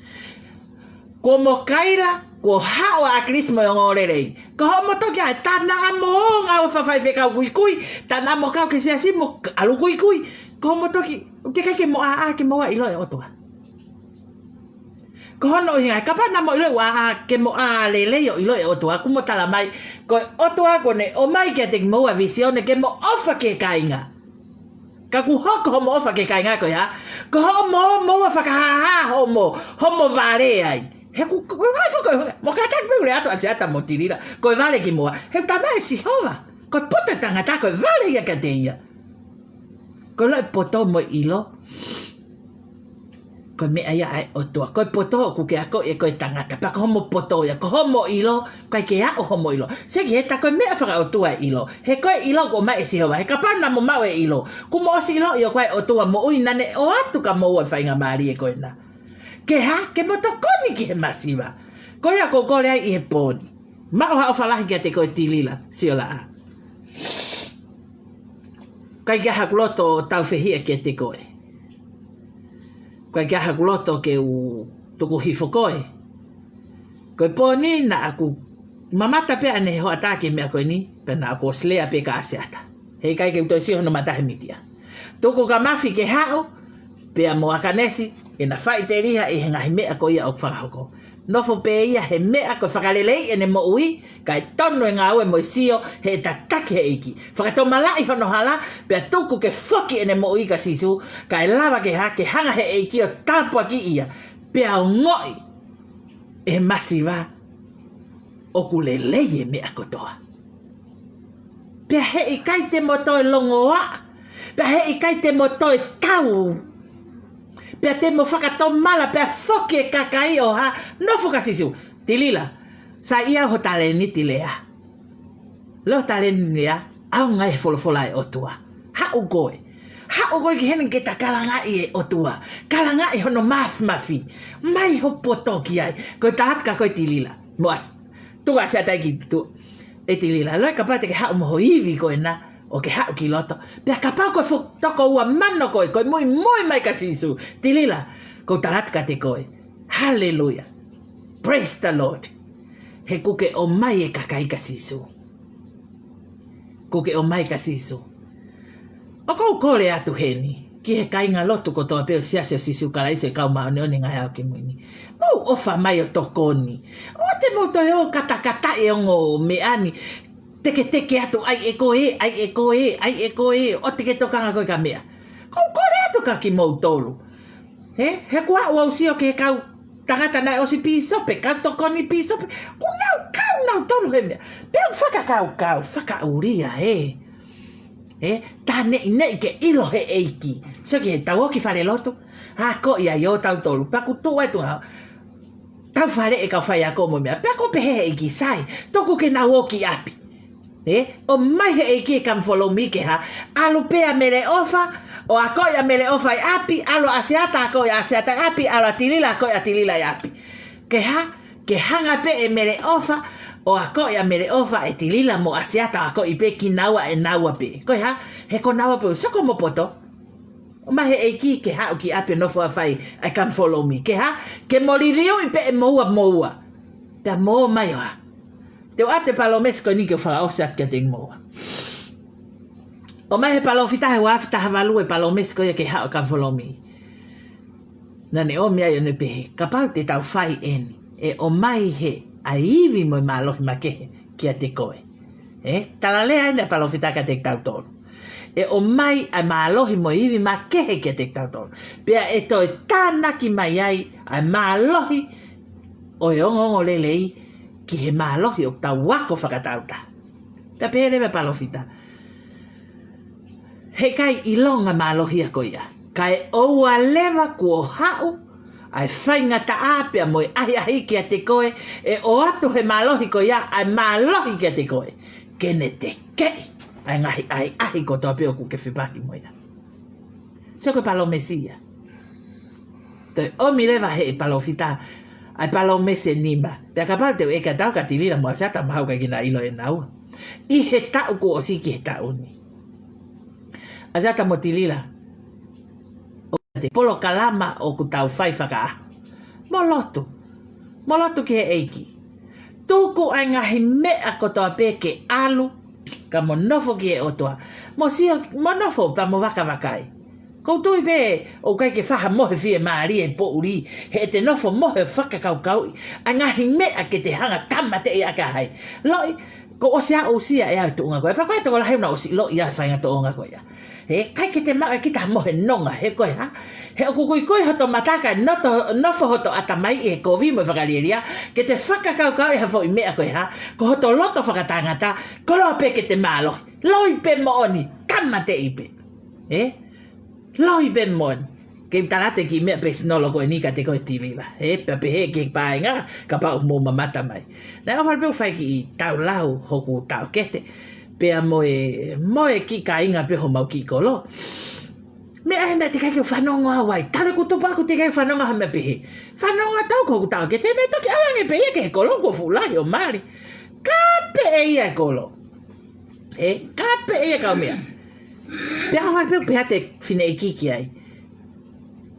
Kuo mo kaila, kuo haʻu ʻa ʻAkilisi mo e ongoongo lelei. Ko hoʻomo toki ʻai, tā naʻa mo ngāue fakafaifekau kuikui, tā naʻa mo kau ki he siasi mo k-, ʻalu kuikui. Ko hoʻomo toki, ʻoku ʻikai ke mo ʻā, ʻā ke mo ʻiloʻi e ʻOtua. Ko hono ʻuhinga, kapau naʻa mo ʻiloʻi ʻoku ʻā, ʻā ke mo ʻā lelei ʻo ʻiloʻi e ʻOtua, ʻoku mo tala mai, ko e ʻOtua kuo ne ʻomai kiate kimoua e vīsone ke mo ʻofa ki he kāinga. Ka kuo hoko hoʻomo ʻofa ki he kāinga ko e hā, ko hoʻomo, moua fakahāhā hoʻomo, hoʻomo vale ai. He ʻoku, ʻoku, ʻoku ngaahi foko, mo kātaki pē ʻoku lea atu ʻAsiata mo Tilila, ko e vale kimoua. He ʻoku tala mai ʻe Sihova, ko e poto ʻo e tangata ko e vale ia kiate ia. Ko e loʻi poto mo e ʻilo. Ko e meʻa ia ʻa e ʻOtua. Ko e poto ʻoku ke akoʻi ʻe koe tangata. Pea ko homo poto ia, ko homo ʻilo, ʻikai ke aʻu homo ʻilo. Seki he ta ko e meʻa fakaʻotua e ʻilo. He ko e ʻilo ʻoku ʻomai ʻe Sihova. He kapau naʻa mo maʻu e ʻilo, kuo mo ʻosi ʻiloʻi ʻoku ʻi ai e ʻOtua moʻui naʻa ne ʻoatu kia moua e faingamālie ko ena. Ke hā, ke mo tokoni ki he masiva. Ko ia ʻoku ou kole ai ʻi he pō ni. Maʻu ha ʻofa lahi kiate koe Tilila, Siolaʻa. ʻIkai ke ʻi ai haku loto ʻo tāufehiʻa kiate koe. ʻIkai ke ʻi ai haku loto ke u tuku hifo koe. Ko e pō ni naʻa ku mamata pē ʻanai hoʻatā ki he meʻa ko eni, pea naʻa ku ʻosi lea pē kia ʻAsiata. Heʻikai ke u toe sio hono mata he mītia. Tuku kia Mafi ke haʻu, pea mo ʻAkanesi, ke na faʻiteliha ʻi he ngaahi meʻa ko ia ʻoku fakahoko. Nofo pē ia he meʻa ko e fakaleleiʻi ʻene moʻui, kae tonu e ngāue mo e sio, he tataki he ʻEiki. Fakatomalaʻi hono hala, pea tuku ke foki ʻene moʻui kia Sīsū, kae lava ke hā, ke hanga he ʻEiki ʻo tāpuakiʻi ia, pea ongoʻi ʻe he masiva ʻoku lelei e meʻa kotoa. Pea heʻikai te mo toe longoaʻa, pea heʻikai te mo toe tau, pea te mo fakatomala, pea foki e kakai ʻo hā, nofo kia Sīsū. Tilila, saiʻia ho talēniti lea. Lea ho talēniti lea, ʻaonga e folofola ʻa e ʻOtua. Haʻu koe. Haʻu koe ki heni ke ta kalangaʻi e ʻOtua. Kalangaʻi hono mafimafi. Mai ho poto ki ai. Ko e tālatu kia koe Tilila. Mo ʻAsi-, tuku ʻAsiata ki tuʻa. ʻE Tilila, loi kapau te ke haʻu mo ho ivi ko ena, ʻo ke haʻu ki loto. Pea kapau ko e fo-, toko ua mano koe, ko e muimui mai kia Sīsū. Tilila, ko e tālatu kiate koe. Hallelujah. Praise the Lord. He kuo ke ʻomai e kakai kia Sīsū. Kuo ke ʻomai kia Sīsū. ʻOku ou kole atu heni, ki he kāingalotu kotoa pē ʻo e Siasi ʻo Sīsū Kalaisi ʻo e Kau Māʻoniʻoni ʻi he Ngaahi ʻAho Kimui ni. Mou ʻofa mai ʻo tokoni. ʻOua te mou toe ō ʻo katakataʻi e ongo meʻa ni. Teketeke atu, ʻai ʻe koe, ʻai ʻe koe, ʻai ʻe koe, ʻoua te ke tokanga koe ki ha meʻa. ʻOku ou kole atu kia kimoutolu. He, he kuo u ʻosi sio ki he kau tangata naʻe ʻosi pīsope, kau tokoni pīsope. Kuo nau kau nautolu he meʻa. Pea u fakakaukau, fakaʻulia ē. Ē, tā neʻineʻi ke ʻilo he ʻEiki. Sio ki he tau ō ki falelotu. Akoʻi ai ʻo tautolu. Pea kuo tuʻu atu ngā. Tau fale e kau faiako mo e meʻa. Pea ko e pehē he ʻEiki sai. Tuku ke nau ō ki ʻapi. Ē, ʻomai he ʻEiki e come follow me ke hā. ʻAlu pē ʻa Mele ʻOfa, ʻo akoʻi ʻa Mele ʻOfa ʻi ʻapi, ʻalu ʻa ʻAsiata akoʻi ʻa ʻAsiata ʻi ʻapi, ʻalu ʻa Tilila akoʻi ʻa Tilila ʻi ʻapi. Ke hā, ke hanga pē ʻe Mele ʻOfa, ʻo akoʻi ʻa Mele ʻOfa ʻe Tilila mo ʻAsiata akoʻi pē kinaua ʻe naua pē. Ko e hā, he ko naua pē, soko mo poto. ʻOmai he ʻEiki ke haʻu ki ʻapi ʻo nofo ʻo fai ʻa e come follow me. Ke hā, ke mo liliuʻi pē ʻe moua moua. Pea mo ō mai ʻo hā. Te u ʻoatu e palōmesi ko eni ke u fakaʻosi atu kiate kimoua. ʻOmai he palōfita he ua afe taha valu e palōmesi ko ia ke haʻu e come follow me. Naʻa ne ʻomi ai ʻo ne pehē, kapau te tau fai eni, ʻe ʻomai he ʻa e ivi mo e mālohi makehe kiate koe. Ē, talalea eni e palōfita kiate kitautolu. ʻE ʻomai ʻa e mālohi mo e ivi makehe kiate kitautolu. Pea ʻe toe tānaki mai ai ʻa e mālohi ʻo e ongoongolelei ki he mālohi ʻoku tau ako fakatautaha. Pea pehē leva e palōfita. Heʻikai ʻilonga mālohi ia ko ia. Kae ʻoua leva kuo haʻu ʻa e faingataʻa pea mo e ʻahiʻahi kiate koe, ʻe ʻoatu he mālohi ko ia ʻa e mālohi kiate koe. Ke ne tekeʻi ʻa e ngaahi ʻahiʻahi kotoa pē ʻoku ke fepaki mo ia. Sio ko e palōmesi ia. Toe ʻomi leva he palōfita ʻa e palōmesi ʻe nima. Pea kapau te u ʻeke atu au kia Tilila mo ʻAsiata mahalo ʻikai ke na ʻilo ʻe naua. ʻI he taʻu kuo ʻosi ki he taʻu ni. ʻAsiata mo Tilila. ʻOku te polokalama ʻoku tau fai fakaʻaho. Mo lotu. Mo lotu ki he ʻEiki. Tuku ʻa e ngaahi meʻa kotoa pē ke ʻalu, ka mo nofo ki he ʻOtua. Mo sio, mo nofo pea mo vakavakai. ʻOku ou tui pē, ʻoku ʻikai ke faʻa mohe fiemālie e poʻuli, he te nofo mohe fakakaukauʻi ʻa e ngaahi meʻa ke te hanga tāmateʻi ʻaki ʻa hai. Loi, kuo ʻosi aʻusia ʻe au e tuʻunga ko ē. Pea ko e tokolahi naʻa ʻosi ʻiloʻi ʻa e faʻahinga tuʻunga ko ia. He, ʻikai ke te maʻu ʻe kita ha mohe nonga, he ko e hā. He ʻoku kuikui hoto mata kae noto, nofo hoto ʻatamai ʻi he kovi mo e fakalielia, ke te fakakaukauʻi ha foʻi meʻa ko e hā, ko hoto loto fakatangata, koloa pē ke te mālohi. Loi pē moʻoni, tāmateʻi pē. Ē? Loi pē moʻoni. Ke u tala atu e kiʻi meʻa pēsinolo ko eni kiate koe Tilila. Ē, pea pehē ki he paenga, kapau ʻoku mou mamata mai. Naʻe ʻofa pē ʻo fai kiʻi taulau hoku taʻokete. Pea mo e, mo e kiʻi kāinga pē homau kiʻi kolo. Meʻa ē naʻe teʻeki ai ke u fanongo au ai. Talu ʻeku tupu ʻoku teʻeki ai ke u fanongo ha meʻa pehē. Fanongo atu au ko hoku taʻokete, naʻe toki ʻalu ange pē ia ki he kolo kuo fuʻu lahi ʻo mali. Kape ʻe ia e kolo. Ē, kape ʻe ia e kau meʻa. Pea ʻofa pē ʻo pehē atu e fineʻeiki ki ai.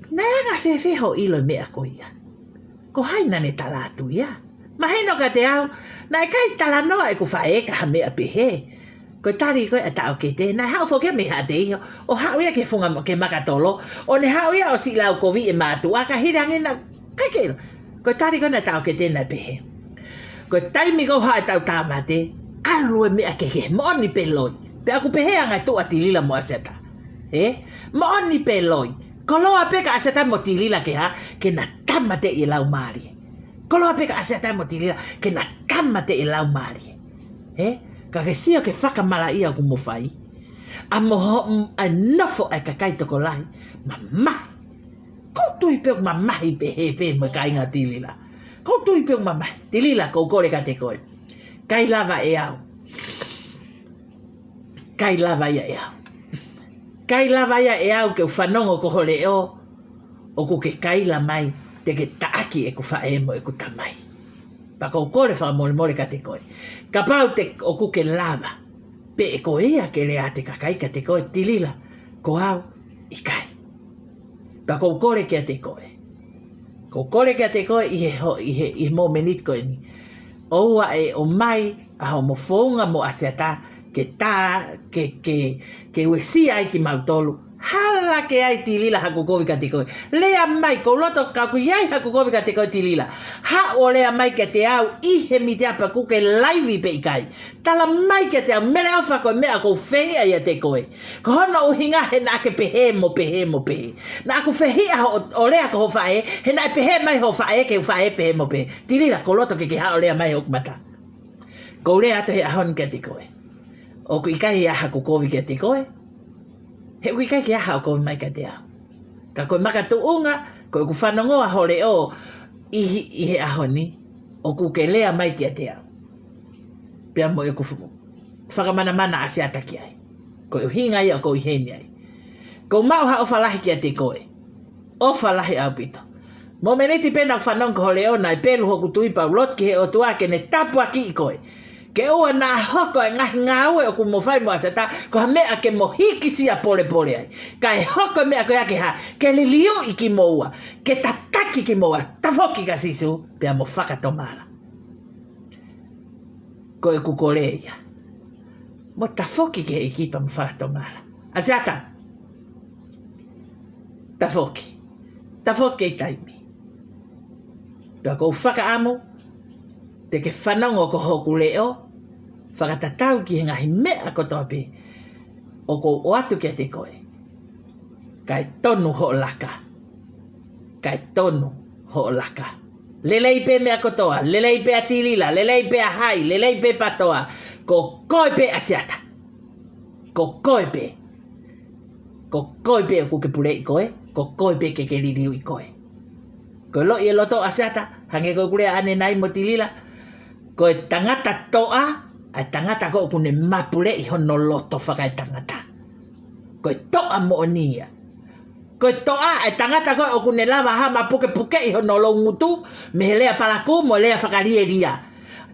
Naʻe anga fēfē hoʻo ʻilo e meʻa ko ia? Ko hai naʻa ne tala atu ia? Mahino kiate au, naʻe ʻikai talanoa ʻeku faʻē ki ha meʻa pehē. Ko e tali ko ē ʻa e taʻokete, naʻe haʻu foki ia mei Haʻateiho, ʻo haʻu ia ki he funga, ki he makatolo, ʻo ne haʻu ia ʻo siʻi laukoviʻi e mātuʻa, ka hili ange naʻe ʻikai ke ʻilo. Ko e tali ko ē ʻa e taʻokete naʻe pehē: Ko e taimi ko ē ʻoku haʻu ai e tau tāmate, ʻalu e meʻa kehekehe, moʻoni pē loi. Pea ʻoku pehē ʻa e ngaahi tuʻu ʻa Tilila mo ʻAsiata. Ē? Moʻoni pē loi. Koloa pē kia ʻAsiata mo Tilila ke hā, ke na tāmateʻi e laumālie. Koloa pē kia ʻAsiata mo Tilila, ke na tāmateʻi e laumālie. Ē? Ka ke sio ki he fakamalaʻia ʻoku mo fai. ʻA mo ho-, m-, ʻa e nofo ʻa e kakai tokolahi mamahi. Kou tui pē ʻoku mamahi pehē pē mo e kāinga Tilila. Kou tui pē ʻoku mamahi. Tilila, kou kole kiate koe. ʻIkai lava ʻe au. ʻIkai lava ia ʻe au. ʻIkai lava ia ʻe au ke u fanongo ki ho leʻo ʻoku ke kaila mai te ke taʻaki ʻeku faʻē mo ʻeku tamai. Pea kou kole fakamolemole kiate koe. Kapau te ʻoku ke lava pē ʻe koe ia ke lea atu e kakai kiate koe Tilila, ko au ʻikai. Pea kou kole kiate koe. Kou kole kiate koe ʻi he ho-, ʻi he, ʻi he momeniti ko eni. ʻOua ʻe ʻomai ʻa homo founga mo ʻAsiata ke tā, ke, ke, ke uesia ai kimautolu. Hala ke ʻai Tilila haku kovi kiate koe. Lea mai, kou loto kapau ʻoku ʻi ai haku kovi kiate koe Tilila, haʻu ʻo lea mai kiate au ʻi he mītia pea ʻoku ke laivi pe ʻikai. Tala mai kiate au, Meleʻofa, ko e meʻa ʻoku ou fehiʻa ʻiate koe. Ko hono ʻuhinga he naʻa ke pehē mo pehē mo pehē. Naʻa ku fehiʻa hoʻo, ʻo lea ki hoʻo faʻē, he naʻe pehē mai hoʻo faʻē ki heʻeku faʻē pehē mo pehē. Tilila, kou loto ke ke haʻu ʻo lea mai hoku mata. Kou lea atu he ʻaho ni kiate koe. ʻOku ʻikai ke ʻi ai haku kovi kiate koe. He ʻoku ʻikai ke ʻi ai haʻo kovi mai kiate au. Ka ko e makatuʻunga, ko ʻeku fanongo ʻa ho leʻo ʻi he, ʻi he ʻaho ni, ʻoku ke lea mai kiate au. Pea mo ʻeku fu-, fakamanamana ʻAsiata ki ai. Ko e ʻuhinga ia ʻoku ou ʻi heni ai. Kou maʻu ha ʻofa lahi kiate koe. ʻOfa lahi ʻaupito. Momeniti pē naʻa ku fanongo ki ho leʻo naʻe pelu hoku tui pea u lotu ki he ʻOtua ke ne tāpuakiʻi koe. Ke ʻoua naʻa hoko e ngaahi ngāue ʻoku mo fai mo ʻAsiata ko ha meʻa ke mo hikisia polepole ai. Kae hoko e meʻa ko ia ke hā, ke liliuʻi kimoua, ke tataki kimoua, tafoki kia Sīsū, pea mo fakatomala. Ko ʻeku kole ia. Mo tafoki ki he ʻEiki pea mo fakatomala. ʻAsiata. Tafoki. Tafoki kei taimi. Pea kou fakaʻamu te ke fanongo ki hoku leʻo, fakatatau ki he ngaahi meʻa kotoa pē ʻoku ou ʻoatu kiate koe. Kae tonu hoʻo laka. Kae tonu hoʻo laka. Lelei pē meʻa kotoa, lelei pē ʻa Tilila, lelei pē ʻa Hai, lelei pē Patoa, ko koe pē ʻAsiata. Ko koe pē. Ko koe pē ʻoku ke puleʻi koe, ko koe pē ke ke liliuʻi koe. Ko e loʻi e loto ʻAsiata, hangē ko ʻeku lea ʻanenai mo Tilila, ko e tangata toʻa, ʻa e tangata ko ē ʻoku ne mapuleʻi hono loto fakaetangata. Ko e toʻa moʻoni ia. Ko e toʻa ʻa e tangata ko ē ʻoku ne lava hā mapukepukeʻi hono loungutu, mei he lea palakū mo e lea fakalielia.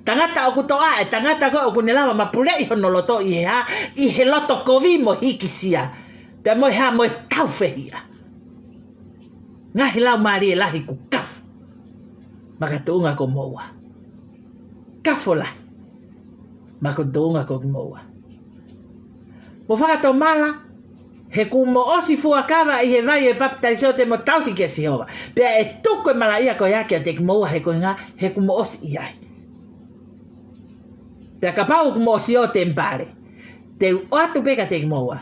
Tangata ʻoku toʻa ʻa e tangata ko ē ʻoku ne lava mapuleʻi hono loto ʻi he hā, ʻi he loto kovi mo hikisia. Pea mo e hā, mo e taufehiʻa. Ngaahi laumālie lahi kuo kafo. Makatuʻunga ko moua. Kafo lahi. Makatuʻunga ko moua. Mo fakatomala, he kuo mo ʻosi fuakava ʻi he vai ʻo e papitaiso te mo tauhi kia Sihova. Pea ʻe tuku e malaʻia ko ia kiate kimoua he ko e ʻuhinga, he kuo mo ʻosi ʻi ai. Pea kapau kuo mo ʻosi ʻo temipale, te u ʻoatu pē kiate kimoua,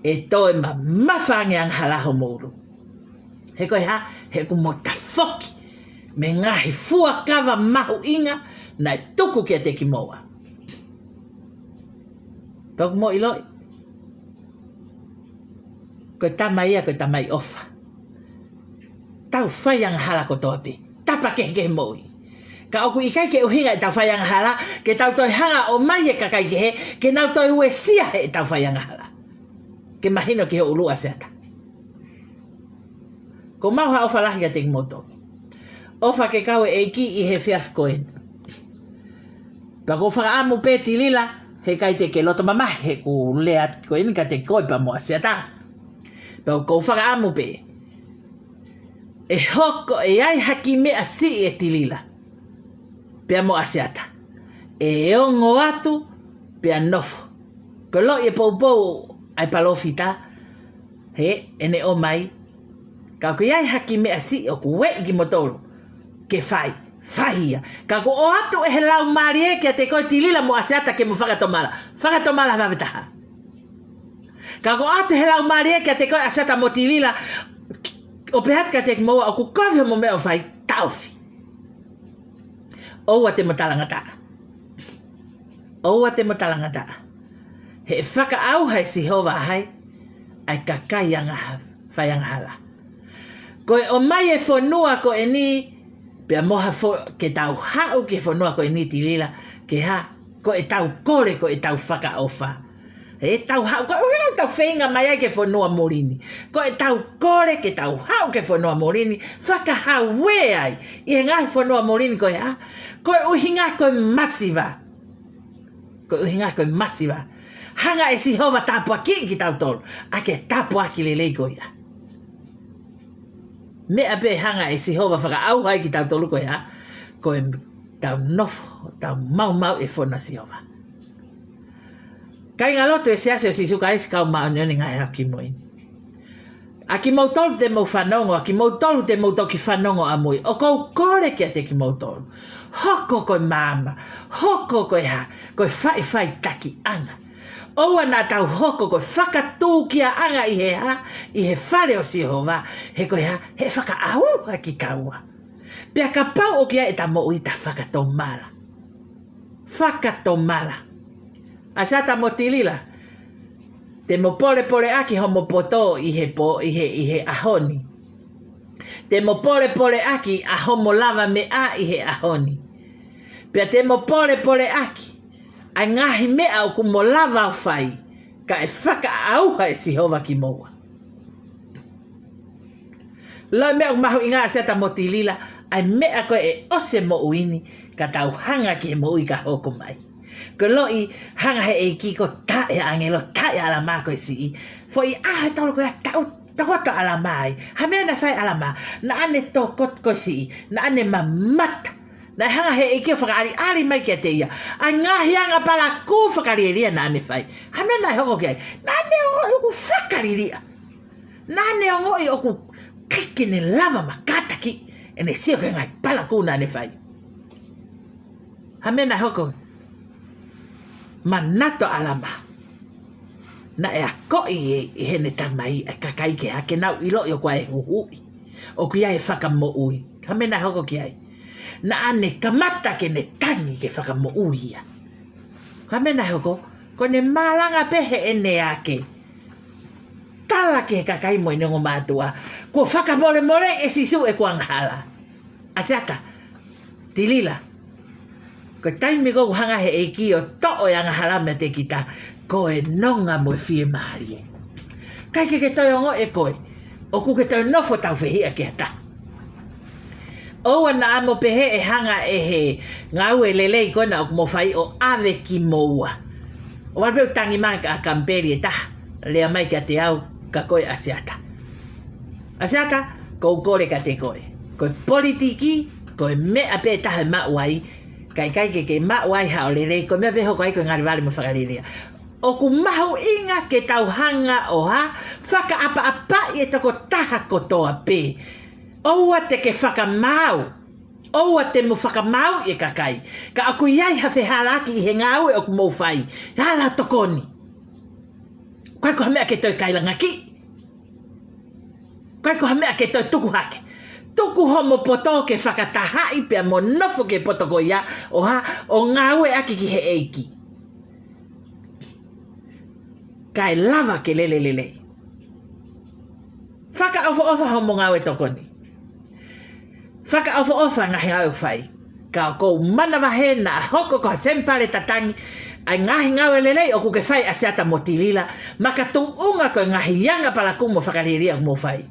ʻe toe mamafa ange angahala homou ʻulu. He ko e hā, he kuo mo tafoki mei he ngaahi fuakava mahuʻinga naʻe tuku kiate kimoua. Pea ʻoku mo ʻiloʻi, ko e tama ia, ko e tamai ʻofa. tau fai angahala kotoa pē. Tapa kehekehe moʻui. Ka ʻoku ʻikai ke ʻuhinga ʻetau fai angahala ke tau toe hanga ʻo ʻomai e kakai kehe ke nau toe uesia heʻetau fai angahala. Ke mahino ki ho ʻulu, ʻAsiata. Ko ʻemau ʻofa lahi kiate kimoutolu. ʻOfa ke kau e ʻEiki ʻi he efiafi ko eni. Pea ʻoku ou fakaʻamu pē, Tilila, heʻikai te ke loto mamahi heʻeku lea ko eni kiate koe pea mo ʻAsiata. Pea ʻoku ou fakaʻamu pē ʻe hoko ʻe ʻi ai ha kiʻi meʻa siʻi, ʻe Tilila pea mo ʻAsiata, ʻe ongo atu pea nofo. Ko e loʻi e poupou ʻa e palōfita, he, ʻene ʻomai. Ka ʻoku ʻi ai ha kiʻi meʻa siʻi ʻoku ueʻi kimoutolu ke fai, fai ia. Ka kuo ʻoatu ʻe he Laumālie kiate koe, Tilila mo ʻAsiata, ke mo fakatomala. Fakatomala vave taha. Ka kuo ʻoatu ʻe he Laumālie kiate koe, ʻAsiata mo Tilila, ʻo pehē atu kiate kimoua ʻoku kovi hoʻomo meʻa ʻoku fai, taʻofi. ʻOua te mo talangataʻa. ʻOua te mo talangataʻa. He ʻe fakaʻauha ʻe Sihova ʻa hai? ʻA e kakai anga-, fai angahala. Ko e ʻomai e fonua ko eni, pea mo ha fo-, ke tau haʻu ki he fonua ko eni, Tilila, ke hā? Ko ʻetau kole, ko ʻetau fakaʻofa. He tau haʻu, ko e ʻuhinga ʻoku tau feinga mai ai ki he fonua muli ni. Ko ʻetau kole ke tau haʻu ki he fonua muli ni, fakahauē ai ʻi he ngaahi fonua muli ni ko e hā? Ko e ʻuhinga ko e masiva. Ko e ʻuhinga ko e masiva. Hanga ʻe Sihova tāpuakiʻi kitautolu ʻaki e tāpuaki lelei ko ia. Meʻa pē hanga ʻe Sihova fakaʻauha ai kitautolu ko e hā? Ko ʻetau nofo, tau maumauʻi e fono ʻa Sihova. Kāinga lotu ʻo e Siasi ʻo Sīsū Kalaisi ʻo e Kau Māʻoniʻoni ʻi he Ngaahi ʻAho Kimui Ni. ʻA kimoutolu te mou fanongo, ʻa kimoutolu te mou toki fanongo ʻamui, ʻoku ou kole kiate kimoutolu. Hoko ko e maama, hoko ko e hā? Ko e faʻifaʻitakiʻanga. ʻOua naʻa tau hoko ko e fakatūkiaʻanga ʻi he hā? ʻI he fale ʻo Sihova, he ko e hā? He fakaʻauha kitaua. Pea kapau ʻoku ʻi ai ʻeta moʻui, ta fakatomala. Fakatomala. ʻAsiata mo Tilila, te mo polepoleʻaki homo poto ʻi he pō, ʻi he, ʻi he ʻaho ni. Te mo polepoleʻaki ʻa homo lavameʻa ʻi he ʻaho ni. Pea te mo polepoleʻaki ʻa e ngaahi meʻa ʻoku mo lava ʻo fai, kae fakaʻauha ʻe Sihova kimoua. Loi meʻa ʻoku mahuʻinga, ʻAsiata mo Tilila, ʻa e meʻa ko ē ʻe ʻosi e moʻui ni, ka tau hanga ki he moʻui ka hoko mai. Ko e loʻi hanga he ʻEiki ko e taʻe ʻa e ʻāngelo, taʻe ʻa ʻAlamā ko e siʻi. Foʻi ʻaho ʻe tolu ko ia taʻu tokoto ʻa ʻAlamā ai. Ha meʻa naʻe fai ʻe ʻAlamā? Naʻa ne tokoto ko e siʻi. Naʻa ne mamata. Naʻe hanga he ʻEiki ʻo fakaʻaliʻali mai kiate ia ʻa e ngaahi anga palakū fakalielia naʻa ne fai. Ha meʻa naʻe hoko ki ai? Naʻa ne ongoʻi ʻoku fakaliliʻa. Naʻa ne ongoʻi ʻoku ʻikai ke ne lava ʻo kātakiʻi ʻene sio ki he ngaahi palakū naʻa ne fai. Ha meʻa naʻe hoko? Manatu ʻa ʻAlamā. Naʻe akoʻi ʻe, ʻe heʻene tamai ʻa e kakai ke hā? Ke nau ʻiloʻi ʻoku ʻi ai e huhuʻi, ʻoku ʻi ai e fakamoʻui. Ha meʻa naʻe hoko ki ai? Naʻa ne kamata ke ne tangi ke fakamoʻui ia. Ha meʻa naʻe hoko? Ko ʻene malanga pē heʻene ake, tala ki he kakai mo ʻene ongo mātuʻa, kuo fakamolemoleʻi ʻe Sīsū ʻeku angahala. ʻAsiata, Tilila, ko e taimi ko ē ʻoku hanga he ʻEiki ʻo toʻo e angahala meiate kita, ko e nonga mo e fiemālie. ʻIkai ke ke toe ongoʻi ʻe koe ʻoku ke toe nofo tau fehiʻa ki ha taha. ʻOua naʻa mo pehē ʻe hanga ʻe he ngāue lelei ko ena ʻoku mo fai ʻo ʻave kimoua. ʻOua pē ʻo tangi mai ka kamipeli ʻe taha, lea mai kiate au, ka ko e ʻAsiata. ʻAsiata, ʻoku ou kole kiate koe. Ko e politiki, ko e meʻa pē ʻe taha ʻe maʻu ai, ka ʻikai ke ke maʻu ai haʻo lelei, ko e meʻa pē ʻe hoko ai ko e ngalivali mo e fakalielia. ʻOku mahuʻinga ke tau hanga ʻo hā? Fakaʻapaʻapaʻi e tokotaha kotoa pē. ʻOua te ke fakamaau. ʻOua te mo fakamaauʻi e kakai. Ka ʻoku ʻi ai ha fehālaaki ʻi he ngāue ʻoku mou fai, ala tokoni. ʻIkai ko ha meʻa ke toe kailangaki. ʻIkai ko ha meʻa ke toe tuku hake. Tuku homo poto ke fakatahaʻi pea mo nofo ki he poto ko ia ʻo hā? ʻO ngāueʻaki ki he ʻEiki, kae lava ke lele lelei. Fakaʻofoʻofa homo ngāue tokoni. Fakaʻofoʻofa ngaahi ngāue ʻoku fai. Ka ʻoku ou manavahē naʻa hoko ko ha temipale tatangi ʻa e ngaahi ngāue lelei ʻoku ke fai ʻAsiata mo Tilila, makatuʻunga ko e ngaahi anga palakū mo fakalielia ʻoku mou fai.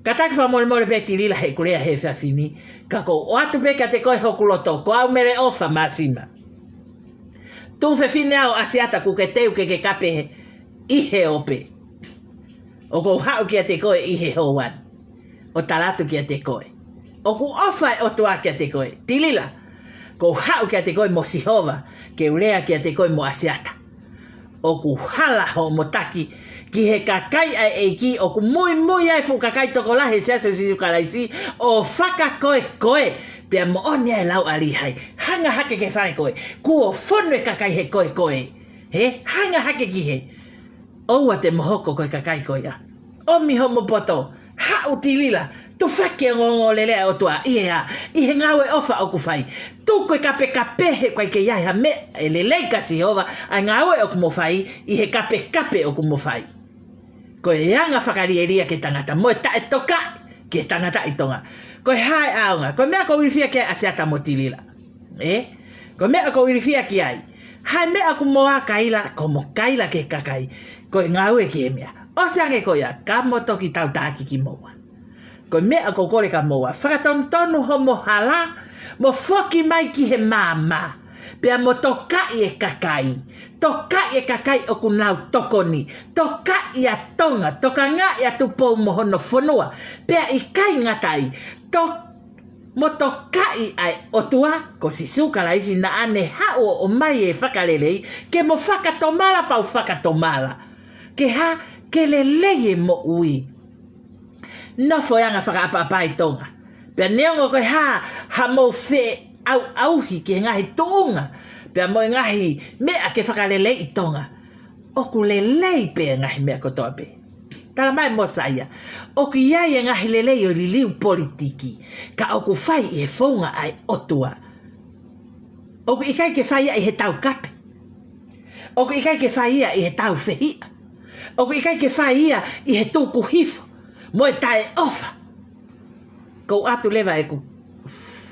Kātaki fakamolemole pē Tilila heʻeku lea he efiafi ni, ka ʻoku ou ʻoatu pē kiate koe hoku loto, ko au Meleʻofa Māsima. Tuofefine au ʻAsiata kuo ke teu ke ke kape ʻi he ope. ʻOku ou haʻu kiate koe ʻi he houa ni ʻo tala atu kiate koe, ʻoku ʻofa e ʻOtua kiate koe. Tilila, ʻoku ou haʻu kiate koe mo Sihova ke u lea kiate koe mo ʻAsiata. ʻOku hala hoʻomo taki ki he kakai ʻa e ʻEiki ʻoku muimui ai e fuʻu kakai tokolahi he Siasi ʻo Sīsū Kalaisi ʻo fakakoekoe, pea moʻoni ʻa e lau ʻa Līhai: Hanga hake ki he fale ko ē, kuo fonu e kakai he koekoe. Hē, hanga hake ki hē. ʻOua te mo hoko ko e kakai ko ia. ʻOmi hoʻomo poto, haʻu Tilila, tufaki e ongoongolelei ʻa e ʻOtua ʻi he hā? ʻI he ngāue ʻofa ʻoku fai. Tuku e kapekape he ʻoku ʻikai ke ʻi ai ha meʻa ʻe lelei kia Sihova ʻa e ngāue ʻoku mo fai ʻi he kapekape ʻoku mo fai. Ko e anga fakalielia ki he tangata mo e taʻetokaʻi ki he tangata ʻi Tonga. Ko e hā e ʻaonga? Ko e meʻa ʻoku ou ilifia ki ai ʻAsiata mo Tilila. Ē? Ko e meʻa ʻoku ou ilifia ki ai. Ha meʻa ʻoku mo ʻā kaila, ko hoʻomo kaila ki he kakai. Ko e ngāue ki he meʻa. ʻOsi ange ko ia, ka mo toki tautaaki kimoua. Ko e meʻa ʻoku ou kole kia moua, fakatonutonu hoʻomo hala, mo foki mai ki he maama. Pea mo tokaʻi e kakai. Tokaʻi e kakai ʻoku nau tokoni. Tokaʻi ʻa Tonga, tokangaʻi ʻa Tupou mo hono fonua. Pea ʻikai ngata ai, to-, mo tokaʻi ʻa e ʻOtua, ko Sīsū Kalaisi naʻa ne haʻu ʻo ʻomai e fakalelei, ke mo fakatomala pea u fakatomala. Ke hā? Ke lelei e moʻui. Nofo e anga fakaʻapaʻapa ʻi Tonga. Pea neongo ko e hā haʻamou feʻauʻauhi ki he ngaahi tuʻunga, pea mo e ngaahi meʻa ke fakaleleiʻi Tonga, ʻoku lelei pē e ngaahi meʻa kotoa pē. Tala mai Mōsaia, ʻoku ʻi ai e ngaahi lelei ʻo e liliu politiki, ka ʻoku fai ʻi he founga ʻa e ʻOtua. ʻOku ʻikai ke fai ia ʻi he taukape. ʻOku ʻikai ke fai ia ʻi he taufehiʻa. ʻOku ʻikai ke fai ia ʻi he tuku hifo mo e taʻeʻofa. Kou ʻoatu leva ʻeku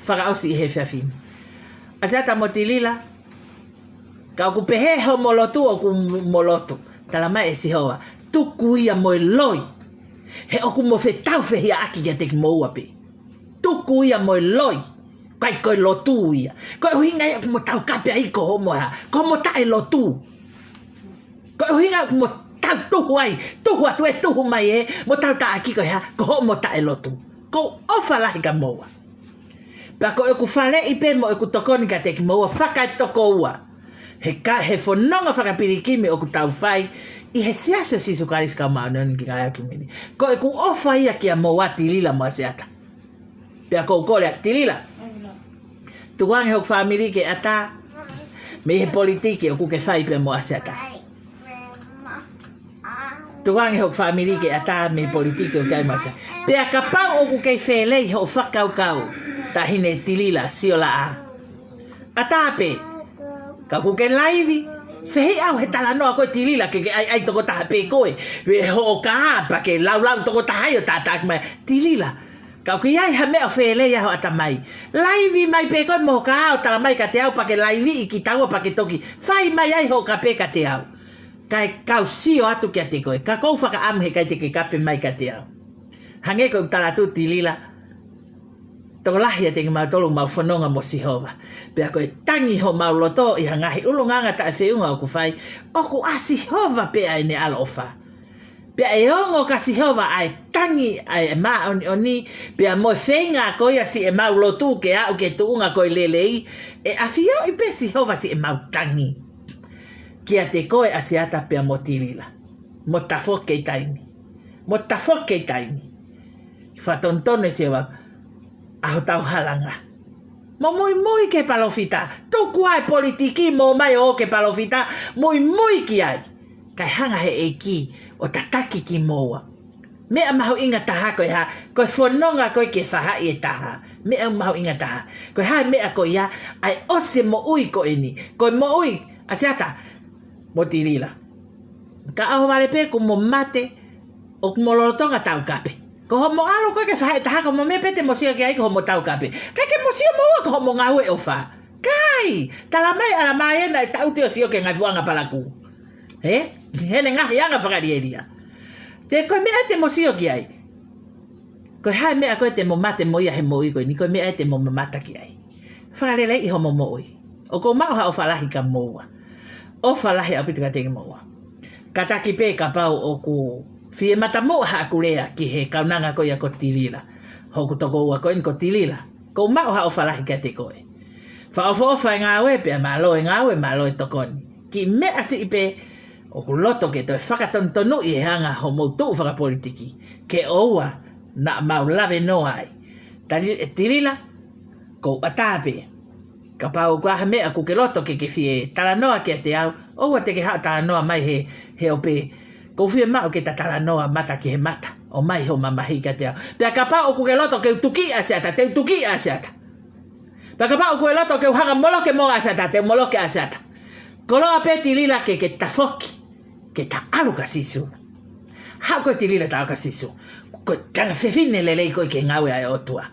fakaʻosi ʻi he efiafi ni. ʻAsiata mo Tilila, ka ʻoku pehē hoʻomo lotu, ʻoku mo lotu, tala mai ʻe Sihova, tuku ia mo e loi. He ʻoku mo fetaufehiʻaʻaki kiate kimoua pē. Tuku ia mo e loi. ʻIkai ko e lotu ia. Ko e ʻuhinga ia ʻoku mo taukape ai ko hoʻomo hā? Ko hoʻomo taʻelotu. Ko e ʻuhinga ʻoku mo tau tuhu ai, tuhu atu ē, tuhu mai ē, mo tautaaki ko e hā? Ko hoʻomo taʻelotu. Kou ʻofa lahi kia moua. Pea ko ʻeku faleʻi pē mo ʻeku tokoni kiate kimoua fakaetokoua. He ka, he fononga fakapilikimi ʻoku tau fai ʻi he Siasi ʻo Sīsū Kalaisi ʻo e Kau Māʻoniʻoni ʻi he Ngaahi ʻAho Kimui ni. Ko ʻeku ʻofa ia kia moua Tilila mo ʻAsiata. Pea kou kole atu Tilila, tukuange hoku fāmili ke ʻatā mei he politiki ʻoku ke fai pea mo ʻAsiata. Tukuange hoku fāmili ke ʻatā mei he politiki ʻoku ke ʻi ai mo ʻAsiata. Pea kapau ʻoku kei felei hoʻo fakakaukau, Taʻahine Tilila Siolaʻā, ʻatā pē. Ka ʻoku ke laivi, fehiʻa au he talanoa ko ē Tilila, ke ke ʻaiʻai tokotaha pē koe, ʻi hoʻo kā pea ke laulau tokotaha ai ʻo tātāʻaki mai Tilila. Ka ʻoku ʻi ai ha meʻa ʻoku felei ai ho ʻatamai, laivi mai pē koe mo ho kā ʻo tala mai kiate au pea ke laiviʻi kitaua pea ke toki fai mai ai hoʻo kape kiate au. Kae kau sio atu kiate koe, ka kou fakaʻamu he ʻikai te ke kape mai kiate au. Hangē ko ʻeku tala atu Tilila, tokolahi ʻiate kimautolu ʻoku mau fononga mo Sihova. Pea ko e tangi homau loto ʻi ha ngaahi ʻulungaanga taʻefeʻunga ʻoku fai, ʻoku ʻa Sihova pē ʻa ʻene ʻaloʻofa. Pea ʻe ongo kia Sihova ʻa e tangi ʻa e māʻoniʻoni, pea mo e feinga ko ia siʻemau lotu ke aʻu ki he tuʻunga ko e lelei, ʻe ʻafioʻi pē Sihova siʻemau tangi. Kiate koe ʻAsiata pea mo Tilila. Mo tafoki kei taimi. Mo tafoki kei taimi. Fakatonutonu ʻe Sihova ʻa hotau halanga. Mo muimui ki he palōfita. Tuku ʻa e politiki mo ō mai ʻo ō ki he palōfita. Muimui ki ai. Kae hanga he ʻEiki ʻo tataki kimoua. Meʻa mahuʻinga taha ko e hā? Ko e fononga ko ē ke fahaʻi e taha. Meʻa mahuʻinga taha. Ko e hā e meʻa ko ia? ʻA e ʻosi e moʻui ko eni. Ko e moʻui, ʻAsiata mo Tilila. Ka ʻohovale pē kuo mo mate, ʻoku mo lolotonga taukape. Ko homo ʻalu ko ē ke faʻa ʻai ha taha ko homo meʻa pē te mo sio ki ai ko homo taukapo. ʻIkai ke mo sio moua ko homo ngāue ʻofa. ʻIkai, tala mai ʻa e ʻalamā ē naʻe taʻuti ʻo sio ki he ngaahi fuʻu anga palakū. Ē? Heʻene ngaahi anga fakalielia. Te ko e meʻa ē te mo sio ki ai. Ko e hā e meʻa ko ē te mo mate mo ia he moʻui ko eni, ko e meʻa ē te mo mamata ki ai. Fakaleleiʻi homo moʻui. ʻOku ou maʻu ha ʻofa lahi kia moua. ʻOfa lahi ʻaupito kiate kimoua. Kātaki pē kapau ʻoku fie matamuʻa haʻaku lea ki he kaunanga ko ia ko Tilila. Hoku tokoua ko eni ko Tilila. ʻOku ou maʻu ha ʻofa lahi kiate koe. Fakaʻofoʻofa e ngāue pea mālō e ngāue, mālō e tokoni. Kiʻi meʻa siʻi pē ʻoku loto ke toe fakatonutonuʻi he anga hoʻomou tuʻu fakapolitiki. Ke ʻoua naʻa mau lave noa ai. Tali-, Tilila, ʻoku ou ʻatā pē. Kapau ʻoku ʻi ai ha meʻa ʻoku ke loto ke ke fie talanoa kiate au, ʻoua te ke haʻu talanoa mai he, he ope. ʻOku ou fie maʻu ke ta talanoa mata ki he mata, ʻomai hoʻo mamahi kiate au. Pea kapau ʻoku ke loto ke u tukiʻi ʻa Siata, te u tukiʻi ʻa Siata. Pea kapau ʻoku ke loto ke u hanga moloke mo ʻa Siata, te u moloke ʻa Siata. Koloa pē Tilila ke, ke ta foki, ke ta ʻalu kia Sīsū. Haʻu koe Tilila ta ʻalu kia Sīsū. Ko e tangata fefine lelei koe ki he ngāue ʻa e ʻOtua.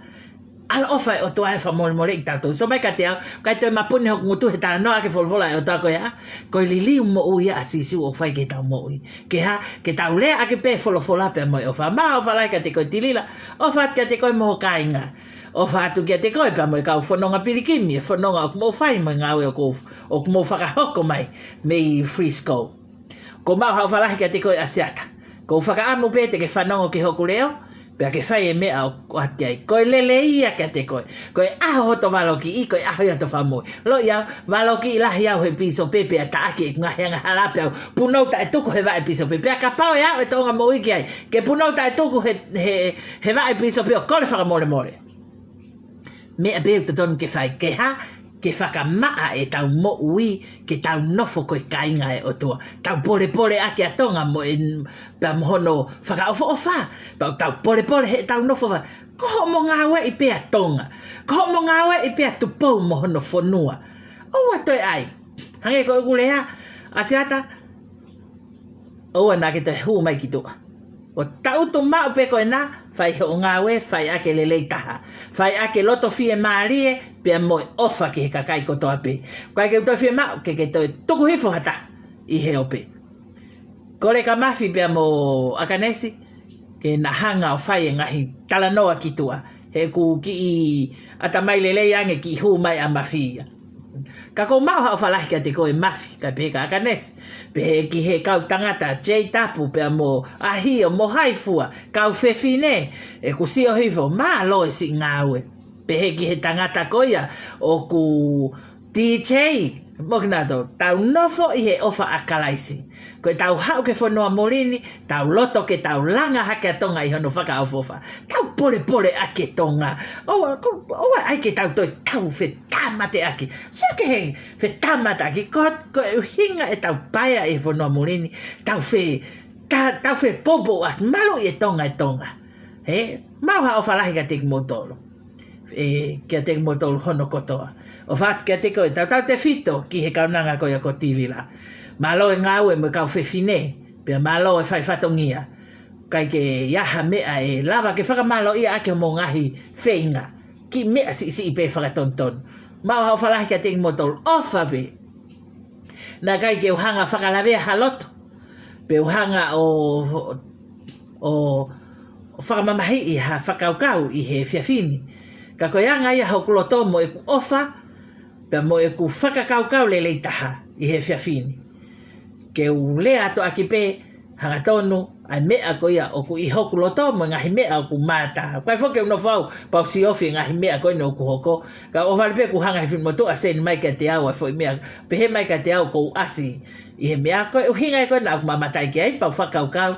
ʻAloʻofa e ʻOtua ʻe fakamolemoleʻi kitautolu. Sio mai kiate au, ʻikai toe mapuni hoku ngutu he talanoa ʻaki e folofola ʻa e ʻOtua ko e hā? Ko e liliu moʻui ʻa Sīsū ʻoku fai ki heʻetau moʻui. Ke hā? Ke tau lea ʻaki pē folofola pea mo e ʻofa. Maʻu ha ʻofa lahi kiate koe Tilila. ʻOfa atu kiate koe mo ho kāinga. ʻOfa atu kiate koe pea mo e kau fononga pilikimi, e fononga ʻoku mou fai mo e ngāue ʻoku, ʻoku mou fakahoko mai mei Frisco. ʻOku ou maʻu ha ʻofa lahi kiate koe ʻa Siata. ʻOku ou fakaʻamu pē te ke fanongo ki hoku leʻo, pea ke fai e meʻa ʻoku ʻoatu ai. Ko e lelei ia kiate koe. Ko e ʻaho hoto valokiʻi, ko e ʻaho ia hoto fakamoʻui. Loʻi au, valokiʻi lahi au he pīsope pea taʻaki ʻeku ngaahi angahala pea u punou taʻetuku he vaʻe pīsope. Pea kapau ʻe aʻu e toʻonga moʻui ki ai, ke punou taʻetuku he, he, he vaʻe pīsope ʻo kole fakamolemole. Meʻa pē ʻoku totonu ke fai, ke hā? Ke fakamaʻa ʻetau moʻui, ke tau nofo ko e kāinga ʻa e ʻOtua. Tau polepole ʻaki ʻa Tonga mo e, pea mo hono fakaʻofoʻofa. Tau, tau polepole heʻetau nofo fa. Ko hoʻomo ngāueʻi pē ʻa Tonga. Ko hoʻomo ngāueʻi pē ʻa Tupou mo hono fonua. ʻOua toe ʻai. Hangē ko ʻeku lea, ʻa Siata, ʻoua naʻa ke toe hū mai ki tuʻa. ʻO taʻutu maʻu pē koe na, fai hoʻo ngāue, fai ʻaki e lelei taha. Fai ʻaki e loto fiemālie, pea mo e ʻofa ki he kakai kotoa pē. ʻIkai ke u toe fiemaʻu ke ke toe tuku hifo ha taha ʻi he ope. Kole kia Mafi pea mo ʻAkanesi, ke na hanga ʻo fai e ngaahi talanoa ki tuʻa. He ʻoku kiʻi ʻatamai lelei ange kiʻi hū mai ʻa Mafi ia. Ka ʻoku ou maʻu ha ʻofa lahi kiate koe Mafi, kae pehē kia ʻAkanesi. Pehē ki he kau tangata, Jay Tapu, pea mo ʻAhio, mo hai fua, kau fefine, ʻeku sio hifo, mālō e siʻi ngāue. Pehē ki he tangata ko ia, ʻoku D J, mo kinautolu, tau nofo ʻi he ʻofa ʻa Kalaisi. Ko ʻetau haʻu ki he fonua muli ni, tau loto ke tau langa hake ʻa Tonga ʻi hono fakaʻofoʻofa. Tau polepole ʻaki e Tonga. ʻOua, ko, ʻoua ʻai ke tau toe tau fetāmateʻaki. Sio ki he fetāmateʻaki, ko, ko e ʻuhinga ʻetau paea ʻi he fonua muli ni, tau fe, ta, tau fepoupouaki, maluʻi e Tonga e Tonga. Ē, maʻu ha ʻofa lahi kiate kimoutolu. Ē, kiate kimoutolu hono kotoa. ʻOfa atu kiate koe, tautautefito ki he kaunanga ko ia ko Tilila. Mālō e ngāue mo e kau fefine, pea mālō e fai fatongia. ʻIkai ke ʻi ai ha meʻa ʻe lava ke fakamālōʻia ʻaki hoʻomou ngaahi feinga. Kiʻi meʻa siʻisiʻi pē fakatonutonu. Maʻu ha ʻofa lahi kiate kimoutolu, ʻofa pē. Naʻe ʻikai ke u hanga ʻo fakalavea ha loto. Pe u hanga ʻo, ʻo, ʻo fakamamahiʻi ha fakakaukau ʻi he efiafi ni. Ka ko e anga ia hoku loto mo ʻeku ʻofa, pea mo ʻeku fakakaukau lelei taha ʻi he efiafi ni. Ke u lea atu ʻaki pē, hangatonu, ʻa e meʻa ko ia ʻoku ʻi hoku loto mo e ngaahi meʻa ʻoku mātā. ʻIkai foki ke u nofo au, pea u siofi e ngaahi meʻa ko eni ʻoku hoko. Ka ʻofa pē ʻeku hanga he finemotuʻa ʻo send mai kiate au ʻa e foʻi meʻa. Pehē mai kiate au ʻoku ou ʻasi ʻi he meʻa ko e ʻuhinga ia ko ē naʻa ku mamata ki ai, pea u fakakaukau.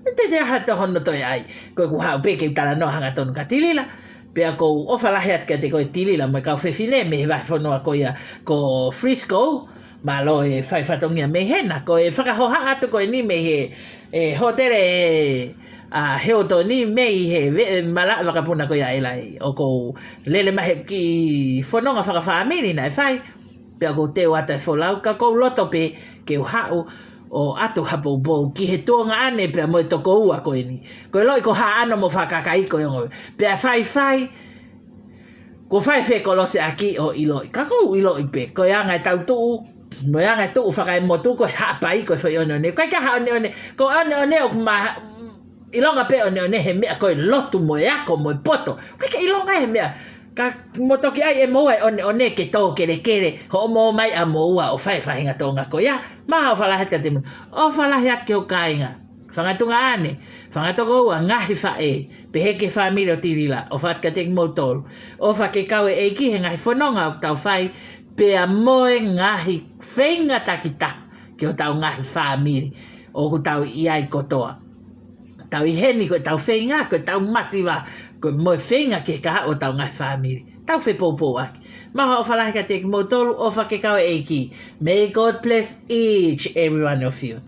Mei te te aha te hono toe ʻai. Ko ʻeku haʻu pē ke u talanoa hangatonu kia Tilila. Pea ʻoku ou ʻofa lahi atu kiate koe Tilila mo e kau fefine mei he vahefonua ko ia ko Frisco. Mālō e fai fatongia mei hena. Ko e fakahohaʻa atu ko eni mei he, e, hōtele, ē, ʻa Hilton ni mei he veʻe malaʻe vakapuna ko ia ʻe lahi. ʻOku ou lele mai he kiʻi fononga fakafāmili naʻe fai. Pea ʻoku ou teu atu e folau ka ʻoku ou loto pē ke u haʻu ʻo ʻatu ha poupou ki he tuongaʻane pea mo e tokoua ko eni. Ko e loʻi ko Haʻano mo Fakakaikaʻi ko e ongo. Pea faifai, ko fai fekoloseʻaki ʻo ʻiloʻi. Ka ʻoku ou ʻiloʻi pē, ko e anga ʻetau tuʻu, mo e anga e tuʻu fakaemotu ko e haʻapai ko e foʻi ʻoneʻone. Ko e ʻikai ke ha ʻoneʻone, ko e ʻoneʻone ʻoku ma-, ʻilonga pē ʻoneʻone he meʻa ko e lotu mo e ako mo e poto. Ko e ʻikai ke ʻilonga he meʻa. Ka mo toki ʻai ʻe moua e ʻoneʻone ke tō kelekele, hoʻomo mai ʻa moua ʻo fai e faʻahinga toʻonga ko ia. Maha ʻofa lahi atu kiate kimoutolu. ʻOfa lahi atu ki hoku kāinga. Fanga tuongaʻane, fanga tokoua, ngaahi faʻē, pehē ki he fāmili ʻo Tilila, ʻofa atu kiate kimoutolu. ʻOfa ke kau e ʻEiki he ngaahi fononga ʻoku tau fai, pea mo e ngaahi feinga takitaha ki hotau ngaahi fāmili ʻoku tau ʻi ai kotoa. Tau ʻi heni ko ʻetau feinga, ko ʻetau masiva, ko e mo e feinga ki he kahaʻu hotau ngaahi fāmili. Tau fepoupouaki. Maha ʻofa lahi kiate kimoutolu, ʻofa ke kau e ʻEiki. May God bless each every one of you.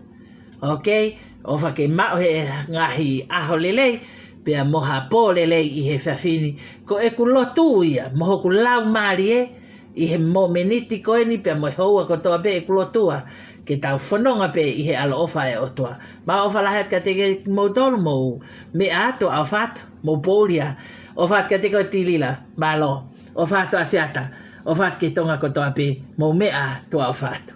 Ok? ʻOfa ke maʻu he ngaahi ʻaho lelei, pea mo ha pō lelei ʻi he efiafi ni. Ko ʻeku lotu ia, mo hoku laumālie, ʻi he mōmeniti ko eni pea mo e houa kotoa pē ʻeku lotua, ke tau fononga pē ʻi he ʻaloʻofa ʻa e ʻOtua. Maha ʻofa lahi atu kiate kimoutolu, mou meʻa atu, ʻofa atu, mou poʻuli ā. ʻOfa atu kiate koe Tilila, mālō. ʻOfa atu ʻAsiata, ʻofa atu ki Tonga kotoa pē, mou meʻa atu, ʻofa atu.